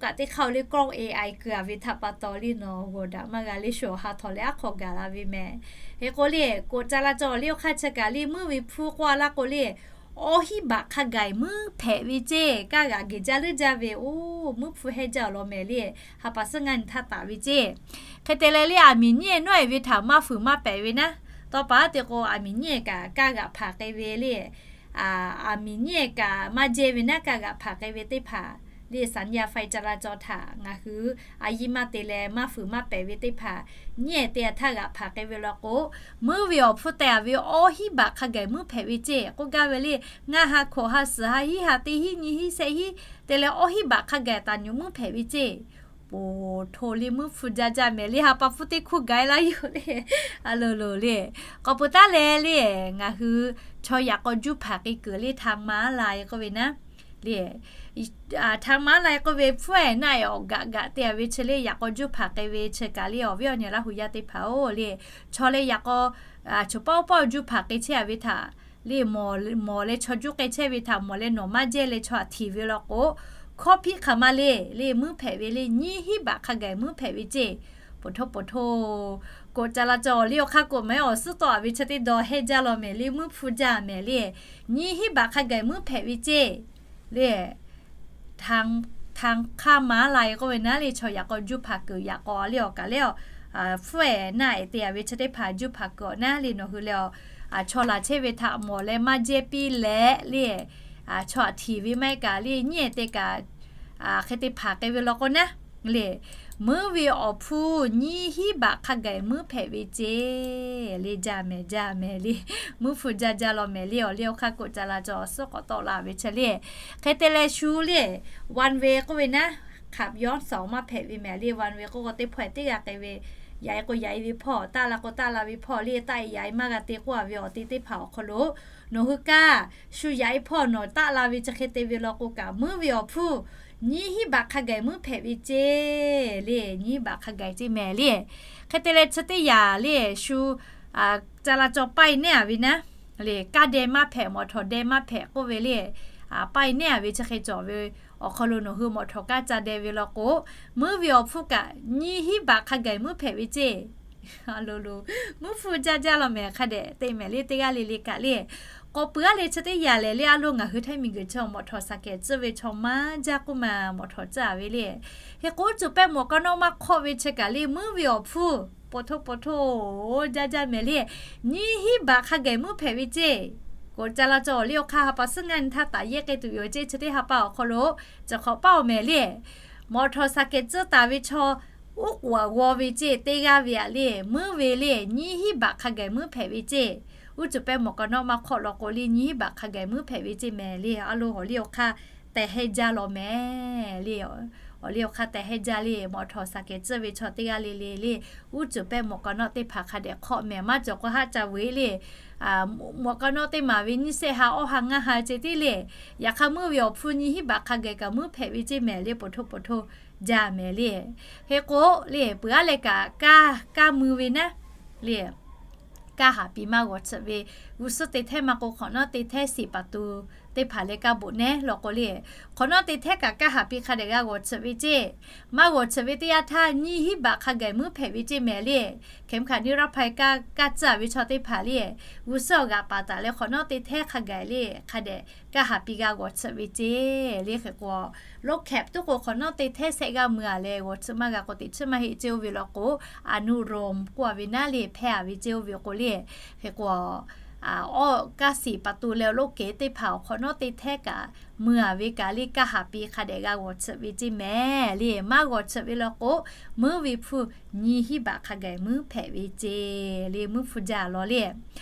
kaꞈ teˇ hk'aˇ le กล้อง A I keu a ve htaꞈ pa taw le nawˬ g'awˬ daꞈ maˇ g'a le, shu awˬ ha htawꞈ leh aˉ hk'aw gaˬ la ve mehˍ. Hk'e k'o le, กฎจราจร awˬ liˇ awˬ hk'aˇ chi kaꞈ le muiˉ ve hpfuhˇ k'oˆ a laˇ k'o le, awˇ hiˉ baꞈ hk'a gaˬ muiˉ hpehꞈ ve ceˇ. Kaˇ g'aꞈ geˬ jaˇ leuˉ jaˇ ve, oˇ muiˉ hpfuhˇ hehnˇ jaˇ law mehˍ le, ha pa suhˉ ngaˇ nyi htaˇ taˍ ve ceˇ. Hk'e te leh le, aˬ miˍ nyiˉ e nawˉ e ve htaꞈ maˇ fuiˍ maˇ pehˍ ve naˉ, tawˇ pa aˉ te k'o aˬ miˍ nyiˉ e kaꞈ kaˇ g'aꞈ hpanˍ k'ai ve le, aˬ miˍ nyiˉ e kaꞈ maˇ jehˇ ve naˉ kaˇ g'aꞈ hpanˍ k'ai ve teˇ hpaˍ le, สัญญาณไฟจราจร htaꞈ ngaˬ hui a yiˇ maˇ te leh maˇ fuiˍ maˇ pehˍ ve teˇ hpaˍ nyiˉ e te a htaˇ g'aꞈ hpanˍ k'ai ve law k'o, muiˉ ve awˬ hpfuhˇ tehꞈ ve awˇ hiˉ baꞈ hk'a gaˬ muiˉ hpehꞈ ve ceˇ k'oˆ gaˇ ve le. Ngaˇ ha hkawꞈ ha suhˍ ha hiˉ ha teˇ hiˉ nyi hiˉ shehˆ hiˉ te leh awˇ hiˉ baꞈ hk'a gaˬ taˍ nyi muiˉ hpehꞈ ve ceˇ. Poˬ hto le muiˉ hpfuhˇ jaˇ jaˇ mehˍ le, ha pa hpfuhˇ teˇ hkuˇ gaˬ e laˇ yoˬ le. A loˬ loˬ le, k'awꞈ peuˬ taˉ leh le, ngaˬ hui chaw yaꞈ k'aw juˇ hpaˍ k'ai kuiˬ le ทางม้าลาย k'oˆ ve naˉ le, ทางม้าลาย k'oˆ ve hpfuhˇ ehˍ naˆ ehˍ awˬ gaꞈ gaꞈ te a ve chi le yaꞈ k'aw juˇ hpaˍ k'ai ve chi kaꞈ le awˬ viˉ awˬ nyi Laˇ hu yaˇ teˇ hpaˍ-oˬ le, chaw leh yaꞈ k'aw choˬ pawˆ pawˆ juˇ hpaˍ k'ai chehˇ a ve htaꞈ le, mawˬ leh chaw juˇ k'ai chehˇ ve htaꞈ mawˬ leh nawˬ maˇ jehˇ leh chaw aꞈ htiˍ ve law k'o, hkawˇ hpiˆ hk'aˬ ma le le muiˉ hpehꞈ ve le, nyiˇ hiˉ baꞈ hk'a gaˬ muiˉ hpehꞈ ve ceˇ. Poˬ hto poˬ hto, กฎจราจร awˬ liˇ awˬ hk'aˇ k'o maˇ heˆ awˬ suhˉ tawˆ a ve chi teˇ dawˇ hehnˇ jaˇ law mehˍ le, muiˉ hpfuhˇ jaˇ mehˍ le, nyiˇ hiˉ baꞈ hk'a gaˬ muiˉ hpehꞈ ve ceˇ le. ทาง ทางข้ามม้าลาย k'oˆ ve naˉ le, chaw yaꞈ k'aw juˇ hpaˍ kuiˬ yaꞈ k'aw le awˬ kaˬ le, hpfuhˇ ehˍ naˆ ehˍ te a ve chi teˇ hpaˍ juˇ hpaˍ kuiˬ awˬ naˉ le nawˬ hui le, chaw laˬ chehˇ ve htaꞈ mawˬ leh maˇ jehˇ piˇ leh le, chaw aꞈ htiˍ ve maˇ heˆ kaꞈ le nyiˉ ehˍ te kaꞈ hk'e te hpanˍ k'ai ve law k'o naˉ le, muiˉ ve awˬ hpfuhˇ nyiˇ hiˉ baꞈ hk'a gaˬ muiˉ hpehꞈ ve ceˇ le, jaˇ mehˍ jaˇ mehˍ le, muiˉ hpfuhˇ jaˇ jaˇ law mehˍ le awˬ liˇ awˬ hk'aˇ กฎจราจร awˬ suhˉ k'awꞈ tawˆ la ve chi le. Hk'e te leh shu le, one way k'oˆ ve naˉ, ขับย้อนสอง maˇ hpehꞈ ve mehˍ le, one way k'oˆ k'o teˇ hpawehˇ teˇ g'aˇ k'ai ve, yaꞈ e k'o yaꞈ e ve hpawˇ, taˆ la k'o taˆ la ve hpawˇ le, taˆ e yaꞈ e maˇ g'a te k'oˆ a ve awˬ te teˇ hpaˍ awˬ hk'aw lo nawˬ hui kaˇ shu yaꞈ e hpawˇ nawˬ taˆ la ve chi hk'e te ve law k'o kaꞈ muiˉ ve awˬ hpfuhˇ nyiˇ hiˉ baꞈ hk'a gaˬ muiˉ hpehꞈ ve ceˇ le, nyiˇ hiˉ baꞈ hk'a gaˬ ceˇ mehˍ le. Hk'e te leh chi teˇ yaꞈ le shu จราจร ป้าย nehˉ a ve naˉ le, kaˇ deh maˇ hpehꞈ มอเตอร์ไซค์ deh maˇ hpehꞈ k'oˆ ve le, ป้าย nehˉ a ve chi hk'e cawˬ ve awˬ hk'aw lo nawˬ hui มอเตอร์ไซค์ kaˇ ca deh ve law k'o, muiˉ ve awˬ hpfuhˇ kaꞈ nyiˇ hiˉ baꞈ hk'a gaˬ muiˉ hpehꞈ ve ceˇ. Lo lo, muiˉ hpfuhˇ jaˇ jaˇ law mehˍ hk'a dehꞈ te mehˍ le teˇ g'aˇ le le kaꞈ le. K'awꞈ peuˬ a le chi teˇ yaꞈ lehˬ le, a lo ngaˬ hui htaiˇ miˬguiˬ chi มอเตอร์ไซค์ tcuhˇ ve chaw maˇ jaˇ k'oˆ ma มอเตอร์ไซค์ tcuhˇ a ve le. Hk'e k'o uˉ cuˬ pehˇ หมวกกันน็อก maˇ hk'awˆ ve chi kaꞈ le muiˉ ve awˬ hpfuhˇ poˬ hto poˬ hto jaˇ jaˇ mehˍ le, nyiˇ hiˉ baꞈ hk'a gaˬ muiˉ hpehꞈ ve ceˇ. กฎจราจร awˬ liˇ awˬ hk'aˇ ha pa suhˉ ngaˇ nyi htaˇ taˍ yehˇ k'ai tuˬ yoˬ ceˇ, chi teˇ ha pa awˬ hk'aw lo chi hk'awꞈ paˇ awˬ mehˍ le, มอเตอร์ไซค์ tcuhˇ taˍ ve chaw uˉ k'oˍ aꞈ g'aw ve ceˇ teˇ g'aˇ ve aꞈ le, muiˉ ve le nyiˇ hiˉ baꞈ hk'a gaˬ muiˉ hpehꞈ ve ceˇ. Uˉ cuˬ pehˇ หมวกกันน็อก maˇ hk'awˆ law k'o le nyiˇ hiˉ baꞈ hk'a gaˬ muiˉ hpehꞈ ve ceˇ mehˍ le, a lo awˬ liˇ awˬ hk'aˇ tehˬ hehnˇ jaˇ law mehˍ le. Awˬ liˇ awˬ hk'aˇ tehˬ hehnˇ jaˇ le, มอเตอร์ไซค์ tcuhˇ ve chaw teˇ g'aˇ le le le, uˉ cuˬ pehˇ หมวกกันน็อก teˇ hpaˍ hk'a dehꞈ hk'awˆ mehˍ maˇ cawˬ k'o haˆ ca ve le, หมวกกันน็อก teˇ maˍ ve nyiˇ shehˆ ha awˇ ha ngaˇ ha ceˇ tiˉ le. Yaꞈ hk'aˇ muiˉ ve awˬ hpfuhˇ nyiˇ hiˉ baꞈ hk'a gaˬ kaꞈ muiˉ hpehꞈ ve ceˇ mehˍ le, poˬ hto poˬ hto jaˇ mehˍ le. Hk'e k'o le peuˬ a leh kaꞈ kaˇ kaˇ mui ve naˉ le, kaˇ haˍ pi maˇ g'awˬ tsuhꞈ ve, g'uˇ suhˉ te htehˇ maˇ k'o hk'awꞈ nawˉ te htehˇ siˍ paˍ tu teˇ hpaˍ leh kaˇ boꞈ nehˉ law k'o le, hk'awꞈ nawˉ te htehˇ kaꞈ kaˇ haˍ pi hk'a dehꞈ g'a g'awˬ tsuhꞈ ve ceˇ. Maˇ g'awˬ tsuhꞈ ve teˇ yanˇ htaˇ nyiˇ hiˉ baꞈ hk'a gaˬ muiˉ hpehꞈ ve ceˇ mehˍ le. เข็มขัดนิรภัย kaˇ kaˇ tcuhˇ a ve chaw teˇ hpaˍ le, g'uˇ suhˉ awˬ g'aꞈ paˍ taˍ leh hk'awꞈ nawˉ te htehˇ hk'a gaˬ le hk'a dehꞈ kaˇ haˍ pi g'a g'awˬ tsuhꞈ ve ceˇ le. Hk'e k'o, รถแคป tuˉ k'o hk'awꞈ nawˉ te htehˇ shehˆ g'aˇ mui a leh g'awˬ tsuhꞈ maˇ g'a k'o teꞈ chiˉ maˇ heˆ ceˇ oˇ ve law k'o, อนุโลม k'oˆ a ve naˉ le hpehˇ a ve ceˇ oˇ ve k'o le. Hk'e k'o, awˬ kaˇ siˍ paˍ tu leh รถเก๋ง teˇ hpaˍ awˬ hk'awꞈ nawˉ te htehˇ kaꞈ mui a ve kaꞈ le kaˇ haˍ pi hk'a dehꞈ g'a g'awˬ tsuhꞈ ve ceˇ mehˍ le. Maˇ g'awˬ tsuhꞈ ve law k'o, muiˉ ve hpfuhˇ nyiˇ hiˉ baꞈ hk'a gaˬ muiˉ hpehꞈ ve ceˇ le, muiˉ hpfuhˇ jaˇ law le.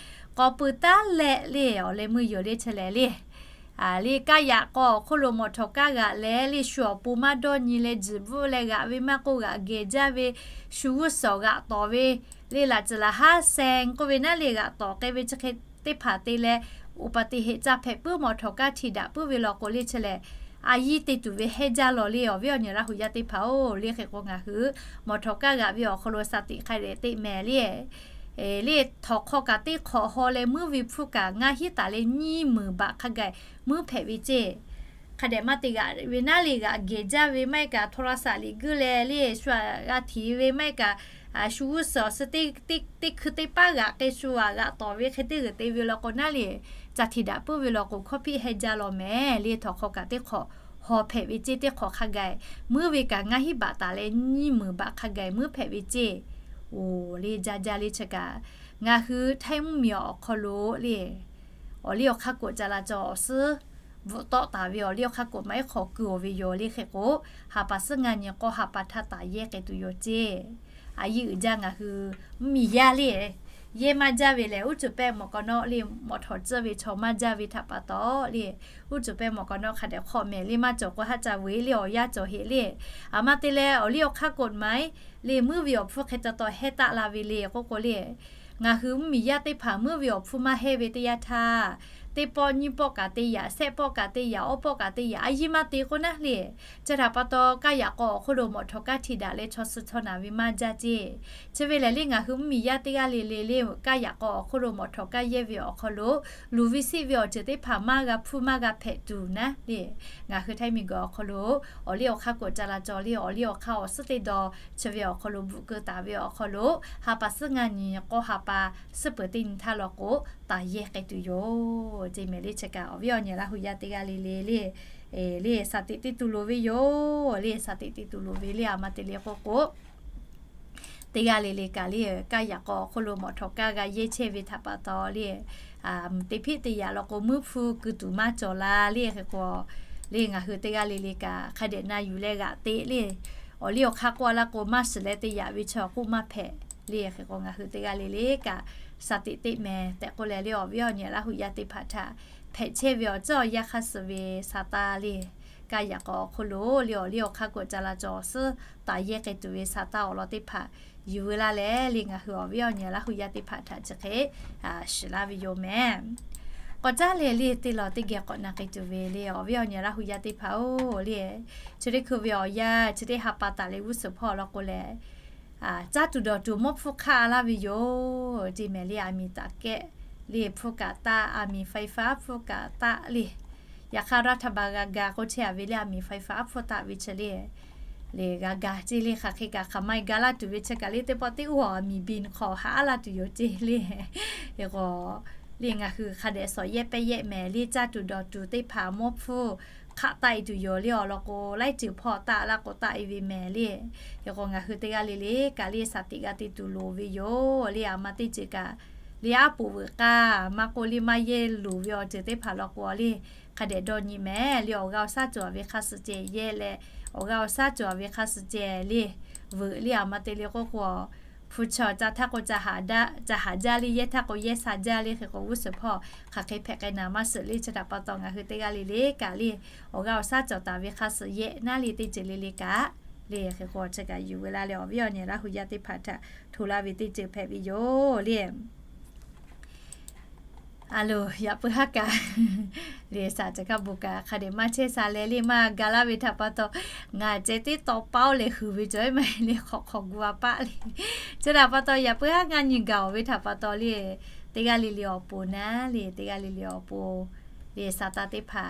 K'awꞈ peuˬ taˉ leh le awˬ leh mui yoˬ le chi lehˬ le, le kaˇ yaꞈ k'aw awˬ hk'oˆ lo mawˬ htawˍ kaˇ g'aꞈ leh le shu awˬ pon maˇ dawˇ nyi leh jiˬ bvuhˆ leh g'aꞈ ve maˇ k'oˆ g'aꞈ geh jaˇ ve, shu g'uˇ suhˍ awˬ g'aꞈ tawˍ ve Le laꞈ ceuˬ laꞈ haˉ แซง k'oˆ ve naˉ le g'aꞈ tawˍ k'ai ve chi hk'e teˇ hpaˍ te leh, อุบัติเหตุ ca hpehꞈ puiˉ มอเตอร์ kaˇ hti daꞈ puiˉ ve law k'o le chi lehˬ, a yiˇ te tuˬ ve hehnˇ jaˇ law le awˬ viˉ awˬ nyi Laˇ hu yaˇ teˇ hpaˍ-oˬ. Le hk'e k'o ngaˬ hui มอเตอร์ kaˇ g'aꞈ ve awˬ hk'aw lo สติ hk'a dehꞈ teꞈ mehˍ le. Le htawnˍ hk'aw kaꞈ teˇ hk'awꞈ haw leh muiˉ ve hpfuhˇ kaꞈ ngaˇ hinˉ taˍ leh nyiˇ meunˍ baꞈ hk'a gaˬ muiˉ hpehꞈ ve ceˇ. Hk'a dehꞈ maˇ te g'aꞈ ve naˉ le g'aꞈ gehˬ jaˇ ve maˇ heˆ kaꞈ โทรศัพท์ liꞈ guiˇ leh le shu aꞈ g'a htiˍ ve maˇ heˆ kaꞈ, shu g'uˇ suhˍ awˬ suhˍ teˇ hkui teˇ paˉ g'aꞈ k'ai shu aꞈ g'aꞈ tawˍ ve hk'e teˇ g'uiˬ te ve law k'o naˉ le, ca hti daꞈ puiˉ ve law k'o hkawˇ hpiˆ hehnˇ jaˇ law mehˍ le. Htawnˍ hk'aw kaꞈ teˇ hk'awꞈ haw hpehꞈ ve ceˇ teˇ hk'awꞈ hk'a gaˬ muiˉ ve kaꞈ ngaˇ hinˉ baꞈ taˍ leh nyiˇ meunˍ baꞈ hk'a gaˬ muiˉ hpehꞈ ve ceˇ. Oˬ le jaˇ jaˇ le chi kaꞈ, ngaˬ hui htaiˇ mvuhˇmiˬ awˬ hk'aw lo le awˬ liˇ awˬ hk'aˇ k'oꞈ ca la caw awˬ suhˉ bvuhꞈ tawˆ taˍ ve awˬ liˇ awˬ hk'aˇ k'oꞈ maˇ heˆ hk'awꞈ kuiˬ awˬ ve yoˬ le. Hk'e k'o, ha pa suhˉ ngaˇ nyi k'awˇ ha pa htaˇ taˍ yehˇ k'ai tuˬ yoˬ ceˇ. A yiˇ uiˍ jaˇ ngaˬ hui mvuhˇmiˬ yaˇ le, yehˇ maˇ jaˇ ve lehˬ, uˉ cuˬ pehˇ mawˬ k'aw nawˉ le, mawꞈ htawˍ tcuhˇ ve chaw maˇ jaˇ ve htaꞈ pa taw le, uˉ cuˬ pehˇ mawˬ k'aw nawˉ hk'a dehꞈ hk'awꞈ mehˍ le maˇ cawˬ k'o haˉ ca veuˬ le awˬ yanˇ cawˬ heˆ le. Aˬ ma te leh awˬ liˇ awˬ hk'aˇ k'oꞈ maˇ heˆ le, muiˉ ve awˬ hpfuhˇ hk'e taw taw hehnˇ taˆ la ve le k'oˆ k'o le, ngaˬ hui mvuhˇmiˬ yaˇ teˇ hpaˍ muiˉ ve awˬ hpfuhˇ maˇ hehnˇ ve teˇ yanˇ htaˇ, teˇ pawˆ nyiˇ pawˆ kaꞈ te yaꞈ, shehˆ pawˆ kaꞈ te yaꞈ, awˇ pawˆ kaꞈ te yaꞈ, a yiˇ maˇ te k'oˆ naˉ le. Chi htaꞈ pa taw, kaˇ yaꞈ k'aw awˬ hk'oˆ lo mawꞈ htawˍ kaˇ hti daꞈ leh chaw suh chaw naˬ ve maˇ jaˇ ceˇ. Chi ve lehˬ le ngaˬ hui mvuhˇmiˬ yaˇ teˇ g'aˇ le le le kaˇ yaꞈ k'aw awˬ hk'oˆ lo mawꞈ htawˍ kaˇ yehˇ ve awˬ hk'aw lo, luˬ ve siˆ ve awˬ ceuˬ teˇ hpaˍ maˇ g'a hpfuhˇ maˇ g'a hpehꞈ tuˬ naˉ le, ngaˬ hui htaiˇ miˬguiˬ awˬ hk'aw lo awˬ liˇ awˬ hk'aˇ k'oꞈ ca la caw le awˬ liˇ awˬ hk'aˇ awˬ suhˉ teˇ daw chi ve awˬ hk'aw lo bvuhꞈ keu taˍ ve awˬ hk'aw lo, ha pa suhˉ ngaˇ nyi k'awˇ ha pa suhˉ peuˬ teˇ nyi htaˇ law k'o taˍ yehˇ k'ai tuˬ yoˬ ceˇ mehˍ le. Chi kaꞈ awˬ viˉ awˬ nyi Laˇ hu yaˇ teˇ g'aˇ le le le, le สติ te tuˬ loˍ ve yoˬ le. สติ te tuˬ loˍ ve le aˬ ma te le k'oˆ k'o, teˇ g'aˇ le le kaꞈ le kaˇ yaꞈ k'aw awˬ hk'oˆ lo mawꞈ htawˍ kaˇ g'a yehˇ chehˇ ve htaꞈ pa taw le, teˇ hpiˆ teˇ yaꞈ law k'o muiˉ hpfuhˇ keu tuˬ maˇ cawˬ la le. Hk'e k'o le ngaˬ hui teˇ g'aˇ le le kaꞈ hk'a dehꞈ na yuˬ leh g'aꞈ te le, awˬ liˇ awˬ hk'aˇ k'oˆ a laˇ k'o maˇ shiˍ leh te yaꞈ ve chaw k'oˆ maˇ hpehꞈ le. Hk'e k'o ngaˬ hui teˇ g'aˇ le le kaꞈ สติ teꞈ mehˍ tehꞈ k'oˆ leh le awˬ viˉ awˬ nyi Laˇ hu yaˇ teˇ hpaˍ htaꞈ hpehꞈ chehˇ ve awˬ ceuˬ awˬ yanˇ hk'aˇ suh ve sa taˇ le, kaˇ yaꞈ k'aw awˬ hk'oˆ lo le awˬ liˇ awˬ hk'aˇ k'oꞈ ca la caw awˬ suhˉ taˍ yehˇ k'ai tuˬ ve sa taˇ awˬ lawn teˇ hpaˍ yuˬ veu laˇ leh le ngaˬ hui awˬ viˉ awˬ nyi Laˇ hu yaˇ teˇ hpaˍ htaꞈ chi hk'e shiˍ laˇ ve yoˬ mehˍ. K'awꞈ caˉ leh le teˇ law teˇ geh k'awꞈ na k'ai tuˬ ve le awˬ viˉ awˬ nyi Laˇ hu yaˇ teˇ hpaˍ-oˬ le, chi teˇ hkui ve awˬ yanˇ chi teˇ ha pa taˍ leh g'uˇ suhˍ hpawˇ law k'o lehˬ, caˇ tuˬ dawˬ tuˬ mawˇ hpfuhˇ hk'aˆ laˇ ve yoˬ ceˇ mehˍ le. Aˬ miˍ taꞈ kehˆ le hpfuhˇ kaꞈ taˆ, aˬ miˍ ไฟฟ้า hpfuhˇ kaꞈ taˆ le. Yaꞈ hk'aˇ รัฐบาล g'a ga k'oˆ chehˇ a ve le aˬ miˍ ไฟฟ้า hpfuhˇ taˆ ve chi le, le g'a ga ceˇ le. Hk'aˬ hk'e kaꞈ hk'aˬ ma e ga laˇ tuˬ ve chi kaꞈ le teˇ pawˆ teˇ uˉ aˬ miˍ บิน hk'aw haꞈ aˉ laˇ tuˬ yoˬ ceˇ le. Hk'e k'o le ngaˬ hui hk'a dehꞈ sawˍ yehˇ pehˇ yehˇ mehˍ le caˇ tuˬ dawˬ tuˬ teˇ hpaˍ mawˇ hpfuhˇ hk'aˆ taˆ e tuˬ yoˬ le awˬ lawn k'o laiˉ ceuˬ hpawˇ taˆ laˇ k'o taˆ e ve mehˍ le. Hk'e k'o ngaˬ hui teˇ g'aˇ le le kaꞈ le สติ g'a te tuˬ loˍ ve yoˬ le. Aˬ ma teˇ ceuˬ kaꞈ le aˉ poꞈ veuꞈ k'aˇ maˇ k'oˆ le maˇ yehˇ loˍ ve awˬ ceuˬ teˇ hpaˍ law k'o le hk'a dehꞈ dawˇ nyi mehˍ le. Awˬ g'aˇ awˬ shaˉ cawˬ ve hk'a suh ceh yehˇ leh, awˬ g'aˇ awˬ shaˉ cawˬ ve hk'a suh ceh le veuꞈ le. Aˬ ma te le k'oˆ k'o, hpu chaw ca htaˇ k'o ca haꞈ jaˇ le, yehˇ htaˇ k'o yehˇ sha jaˇ le. Hk'e k'o g'uˇ suhˍ hpawˇ hk'aˬ hk'e hpehꞈ k'ai naˍ maˇ shiˍ le. Chi htaꞈ pa taw ngaˬ hui teˇ g'aˇ le le kaꞈ le awˬ g'aˇ awˬ shaˉ cawˬ taˍ ve hk'a suh yehˇ naˉ le teˇ ceuˬ le le kaꞈ le hk'e k'o chi kaꞈ yuˬ veu laˇ leh awˬ viˉ awˬ nyi Laˇ hu yaˇ teˇ hpaˍ htaꞈ hto laˇ ve teˇ ceuˬ hpehꞈ ve yoˬ le. A loˬ, yaꞈ puiˉ haˉ kaꞈ le shaˍ ceh hkaˇ bon kaꞈ hk'a dehꞈ maˇ chehˇ sha leh le maˇ ga laˇ ve htaꞈ pa taw, ngaˬ ceh teˇ taw paˉ-oˬ leh huiˍ ve cawˬ e maˇ heˆ le hk'awꞈ hk'awꞈ gu a paˆ le. Chi htaꞈ pa taw yaꞈ puiˉ haˉ ngaˇ nyi gaˬ-oˬ ve htaꞈ pa taw le, teˇ g'aˇ le le awˬ pon naˉ le teˇ g'aˇ le le awˬ pon le shaˍ taˇ teˇ hpaˍ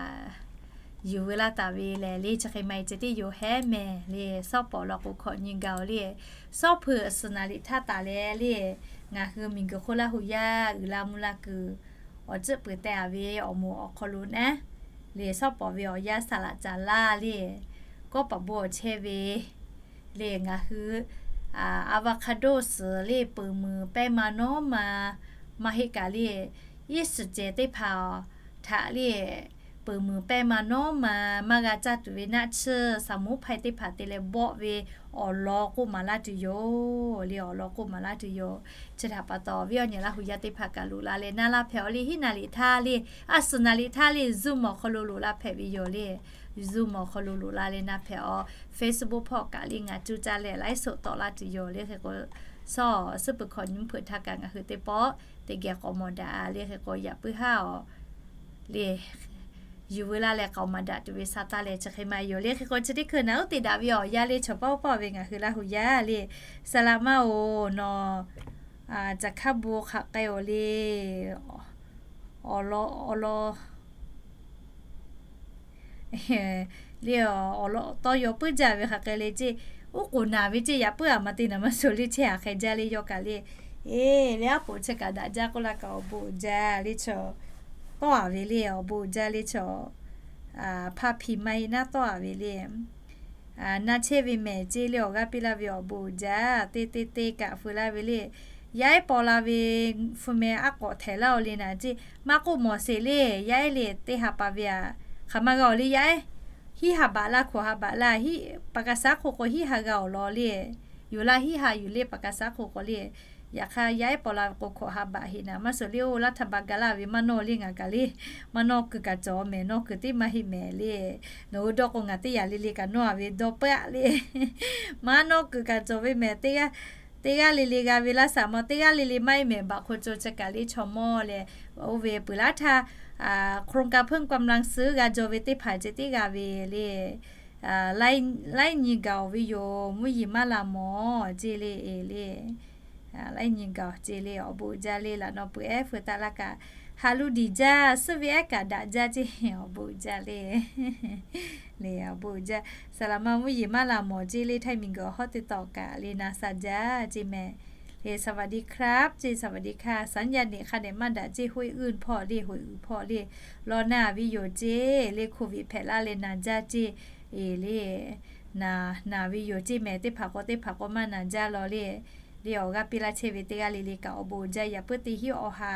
yuˬ veu laˇ taˍ ve lehˬ le chi hk'e maˇ heˆ ceh teˇ yoˬ hehˉ mehˍ le. Shawˉ pawˍ law k'o hkawꞈ nyi gaˬ-oˬ le, shawˉ hpeuꞈ suhˍ naˍ liꞈ htaˇ taˍ leh le ngaˬ hui miˬguiˬ hk'oˆ Laˇ hu yaˇ uiˍ la mvuh la kuiˬ awˬ ceuˬ peuˬ teh a ve awˬ moˍ awˬ hk'aw lo naˉ le shawˉ pawˍ ve awˬ yanˇ saˍ laꞈ caˍ laˇ le, kawˉ paˍ bon awˬ chehˇ ve le ngaˬ hui avocado suhˍ le peuˬ muiˬ pehˇ ma nawˉ ma, maˇ heˆ kaꞈ le iˉ suhˍ cehˬ teˇ hpaˍ htaꞈ le peuˬ muiˬ pehˇ ma nawˉ ma, maˇ g'a caˇ tuˬ ve naˆ tsuhˇ สมุนไพร teˇ hpaˍ te leh bawˆ ve awˬ lawn k'oˆ maˍ laˇ tuˬ yoˬ le. Awˬ lawn k'oˆ maˍ laˇ tuˬ yoˬ. Chi htaꞈ pa taw awˬ viˉ awˬ nyi Laˇ hu yaˇ teˇ hpaˍ kaꞈ loꞈ la leh naˉ laˇ hpehꞈ-oˬ le. Hiˉ naˍ liꞈ htaˇ le, a suhˍ naˍ liꞈ htaˇ le Zoom awˬ hk'aw lo loꞈ la hpehꞈ ve yoˬ le. Zoom awˬ hk'aw lo loꞈ la leh naˉ hpehꞈ-oˬ. Facebook hpawˇ kaꞈ le ngaˬ cuˇ caˇ leh laiˉ soꞈ tawˆ laˇ tuˬ yoˬ le. Hk'e k'o Sawˉ suhˉ peuˬ hkawꞈ nyi mvuhˇ hpeuꞈ htaˇ kaꞈ ngaˬ hui teˇ pawˆ teˇ geh k'awꞈ mawˬ daꞈ le. Hk'e k'o yaꞈ puiˉ haˉ awˬ le yuˬ veu laˇ leh k'aoˍ maˍ daꞈ tuˬ ve sa taˇ leh chi hk'e maˇ yoˬ le. Hk'e k'o chi teˇ hkui naˍ uˉ te daꞈ ve awˬ yanˇ le chaw paˆ paˆ ve ngaˬ hui Laˇ hu yaˇ le, saˍ laꞈ maˇ oˬ nawˬ, caˬ hkaˇ bon hk'aˬ k'ai awˬ le, awˬ lawn awˬ lawn le, awˬ lawn tawˇ yaw puiˉ jaˇ ve hk'aˬ hk'e le ceˇ. Oˉ k'oˍ naˬ ve ceˇ yaꞈ puiˉ aˬ ma te naˍ maˇ suh le chehˇ aˬ hk'e jaˇ le yawˇ kaꞈ le. Eˬ le aˉ poꞈ chi kaꞈ daꞈ jaˇ k'oˆ laˇ kaꞈ awˬ bon uiˍ jaˇ le chaw tawˇ aˬ ve le awˬ bon uiˍ jaˇ le chaw hpaˇ hpi maˇ heˆ naˉ tawˇ aˬ ve le. Na chehˇ ve mehˍ ceˇ le awˬ g'aˇ piˇ laˇ ve awˬ bon uiˍ jaˇ teˇ teˇ teˇ kaꞈ feu laˇ ve le. Yaˇ ehˉ paw la ve feu meh aˉ k'awꞈ htehˍ laˇ-oˬ le naˍ ceˇ. Maˇ k'oˆ mawˬ sheˍ le, yaˇ ehˉ le teˇ ha pa ve aꞈ hk'aˬ ma g'a awˬ le yaˇ ehˉ. Hiˉ ha baꞈ laˇ hkoꞈ ha baꞈ laˇ, paˍ kaˍ saˉ hk'oˆ k'o hiˉ ha g'a awˬ lawn le. Yuˬ laˇ hiˉ ha yuˬ le paˍ kaˍ saˉ hk'oˆ k'o le. Yaꞈ hk'aˇ yaˇ ehˉ paw la ve k'o hkoꞈ ha baꞈ heꞈ naˍ maˇ suh le oˇ laˇ htaˇ ba ga laˇ ve maˇ nawˇ le ngaˬ kaꞈ le. Maˇ nawˇ kuiˬ kaꞈ cawˬ mehˍ nawˇ kuiˬ teˇ maˇ heˆ mehˍ le. Nawˬ hui dawˇ k'o ngaˬ teˇ yaꞈ le le kaꞈ nawˇ a ve dawˇ peuˬ aꞈ le. Maˇ nawˇ kuiˬ kaꞈ cawˬ ve mehˍ teˇ g'aˇ le le g'a ve laˇ shaˍ mawˇ teˇ g'aˇ le le maˇ heˆ mehˍ baꞈ hk'o co chi kaꞈ le chaw mawˇ leh, oˇ ve peuˬ laˇ htaˇ โครงการเพิ่มกำลังซื้อ g'a jaw ve teˇ hpaˍ ceh tiˉ g'a ve le. Laiˉ nyi gaˬ awˬ ve yoˬ mvuhˇ yeˬ maˇ la mawˬ ceˇ le eˬ le. Laiˉ nyi gaˬ ceˇ le awˬ bon uiˍ jaˇ le laꞈ naw peuˬ ehˉ feu taˍ laˇ kaꞈ, ha luˇ diˬ jaˇ suhˉ ve ehˉ kaꞈ daꞈ jaˇ ceˇ awˬ bon uiˍ jaˇ le. Le awˬ bon uiˍ jaˇ. Saˍ laꞈ ma mvuhˇ yeˬ maˇ la mawˬ ceˇ le htaiˇ miˬ guiˬ awˬ hawˉ teˇ tawˍ kaꞈ le na sha jaˇ ceˇ mehˍ. Le สวัสดีครับ ceˇ สวัสดีค่ะ สัญญาณเน็ต hk'a dehꞈ maˇ daꞈ ceˇ ห้วยอื่นพ่อ le ห้วยอื่นพ่อ le law na ve yoˬ ceˇ le โควิด hpehꞈ laˇ leh na jaˇ ceˇ. Eˬ le, naˍ ve yoˬ ceˇ mehˍ teˇ hpaˍ k'o teˇ hpaˍ k'o maˇ na jaˇ law le. Le awˬ g'aˇ piˇ laˇ chehˇ ve teˇ g'aˇ le le kaꞈ awˬ bon uiˍ jaˇ yaꞈ puiˉ teˇ hinˉ awˬ ha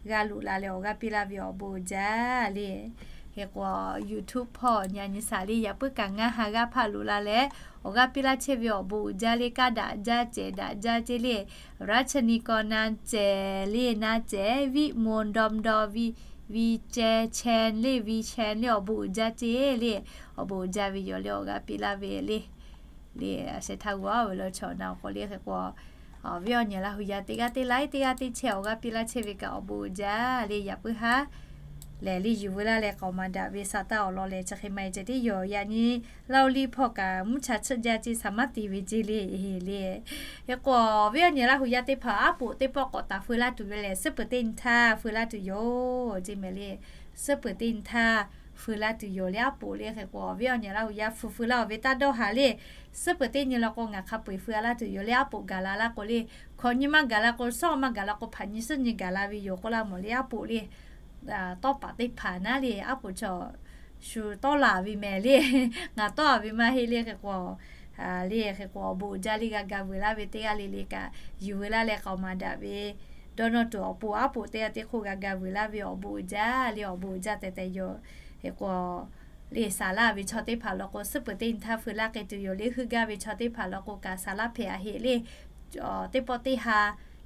g'a loꞈ la leh awˬ g'aˇ piˇ laˇ ve awˬ bon uiˍ jaˇ le. Hk'e k'o YouTube hpawˇ nyi a nyi shaˍ le yaꞈ puiˉ kaꞈ ngaˇ ha g'aˇ hpaˇ loꞈ la leh awˬ g'aˇ piˇ laˇ chehˇ ve awˬ bon uiˍ jaˇ le kaˇ daꞈ jaˇ cehˬ daꞈ jaˇ ceˇ le. รัชนีกร na cehˬ le na cehˬ วิมล dawˇ dawˇ vi vi ceh chehˇ le vi chehˇ le awˬ bon uiˍ jaˇ ceˇ le. Awˬ bon uiˍ jaˇ ve yoˬ le awˬ g'aˇ piˇ laˇ ve le. Le a sheh htaˇ g'aw ve lo chaw na awˬ k'o le hk'e k'o awˬ viˉ awˬ nyi Laˇ hu yaˇ teˇ g'aˇ teˇ laiˉ teˇ g'aˇ teˇ chehˇ awˬ g'aˇ piˇ laˇ chehˇ ve kaꞈ awˬ bon uiˍ jaˇ le yaꞈ puiˉ haˉ lehˬ le yuˬ veu laˇ leh k'aoˍ maˍ daꞈ ve sa taˇ awˬ lawn lehˬ chi hk'e maˇ heˆ ceh tiˉ yoˬ. Yaꞈ nyi Laˇ hu liˇ hpawˇ kaꞈ mvuhˇ cha tsuhˆ jaˇ ceˇ shaˍ maˇ te ve ceˇ le. Le hk'e k'o awˬ viˉ awˬ nyi Laˇ hu yaˇ teˇ hpaˍ aˉ poꞈ teˇ pawˆ k'awꞈ taˍ feu laˇ tuˬ ve lehˬ suhˉ peuˬ teˇ nyi htaˇ feu laˇ tuˬ yoˬ ceˇ mehˍ le. Suhˉ peuˬ teˇ nyi htaˇ feu laˇ tuˬ yoˬ le aˉ poꞈ le hk'e k'o awˬ viˉ awˬ nyi Laˇ hu yaˇ feu feu laˇ awˬ ve taˇ dawˇ haˍ le. Suhˉ peuˬ teˇ nyi law k'o ngaˬ hk'a peu eˬ feu a laˇ tuˬ yoˬ le aˉ poꞈ gaˬ la laˇ k'o le. Hkawꞈ nyi maˇ gaˬ la k'o shawˉ maˇ gaˬ la k'o hpaˍ nyi suhˉ nyi gaˬ la ve yoˬ k'oˆ laˇ mawˬ le aˉ poꞈ le. Tawˇ paˍ teˇ hpaˍ naˉ le aˉ poꞈ chaw shu tawˇ laˬ ve mehˍ le. Ngaˬ tawˇ a ve maˇ heˆ le hk'e k'o le hk'e k'o awˬ bon uiˍ jaˇ le g'a ga vuiˬ laˇ ve teˇ g'aˇ le le kaꞈ yuˬ veu laˇ leh k'aoˍ maˍ daꞈ ve dawˇ nawˇ tuˬ awˬ pon aˉ poꞈ teˇ g'aˇ teˇ hk'oˆ g'a ga vuiˬ laˇ ve awˬ bon uiˍ jaˇ le awˬ bon uiˍ jaˇ tehꞈ tehꞈ yoˬ. Hk'e k'o le saˍ laˇ ve chaw teˇ hpaˍ law k'o suhˉ peuˬ teˇ nyi htaˇ feu laˇ k'ai tuˬ yoˬ le heuˆ gaˇ ve chaw teˇ hpaˍ law k'o kaꞈ saˍ laˇ hpehꞈ a heˆ le. Teˇ pawˆ teˇ ha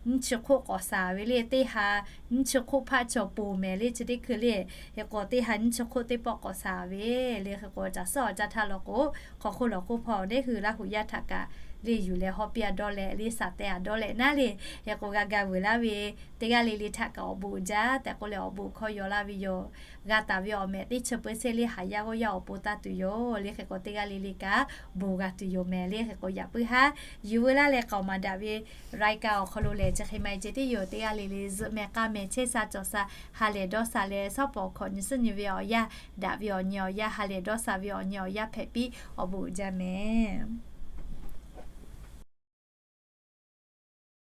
nyiˇ chi hk'oˆ k'awꞈ saˍ ve le teˇ ha nyiˇ chi hk'oˆ hpaˆ chaw ponˬ mehˍ le chi teˇ hkui le. Hk'e k'o teˇ ha nyiˇ chi hk'oˆ teˇ pawˆ k'awꞈ saˍ ve le hk'e k'o caˬ suhˉ awˬ caˇ htaˇ law k'o hk'aw hk'oˆ lawˬ hk'oˆ hpawˇ neˉ hui Laˇ hu yaˇ htaꞈ kaꞈ le yuˬ leh hawˉ piˇ a dawˇ leh le saˍ teh a dawˇ leh naˉ le. Hk'e k'o g'a ga vuiˬ laˇ ve teˇ g'aˇ le le htaꞈ kaꞈ awˬ bon uiˍ jaˇ tehꞈ k'oˆ leh awˬ bon hkawˇ yaw laˇ ve yoˬ. G'a taˍ ve awˬ mehˍ teˇ chi peuˬ shehˆ le haˍ yaˇ g'awˇ yaˇ awˬ pon taˇ tuˬ yoˬ le hk'e k'o teˇ g'aˇ le le kaꞈ bon g'a tuˬ yoˬ mehˍ le hk'e k'o yaꞈ puiˉ haˉ yuˬ veu laˇ leh k'aoˍ maˍ daꞈ ve รายการ awˬ hk'aw lo lehˬ chi hk'e maˇ heˆ ceh tiˉ yoˬ teˇ g'aˇ le le zuhꞈ meh k'aˇ meh chehˇ sha cawˬ sha ha lehˬ dawˇ sha leh shawˉ pawˍ hkawꞈ nyi suhˉ nyi ve awˬ yanˇ daꞈ ve awˬ nyi awˬ yanˇ ha lehˬ dawˇ sha ve awˬ nyi awˬ yanˇ hpehꞈ piˇ awˬ bon uiˍ jaˇ mehˍ.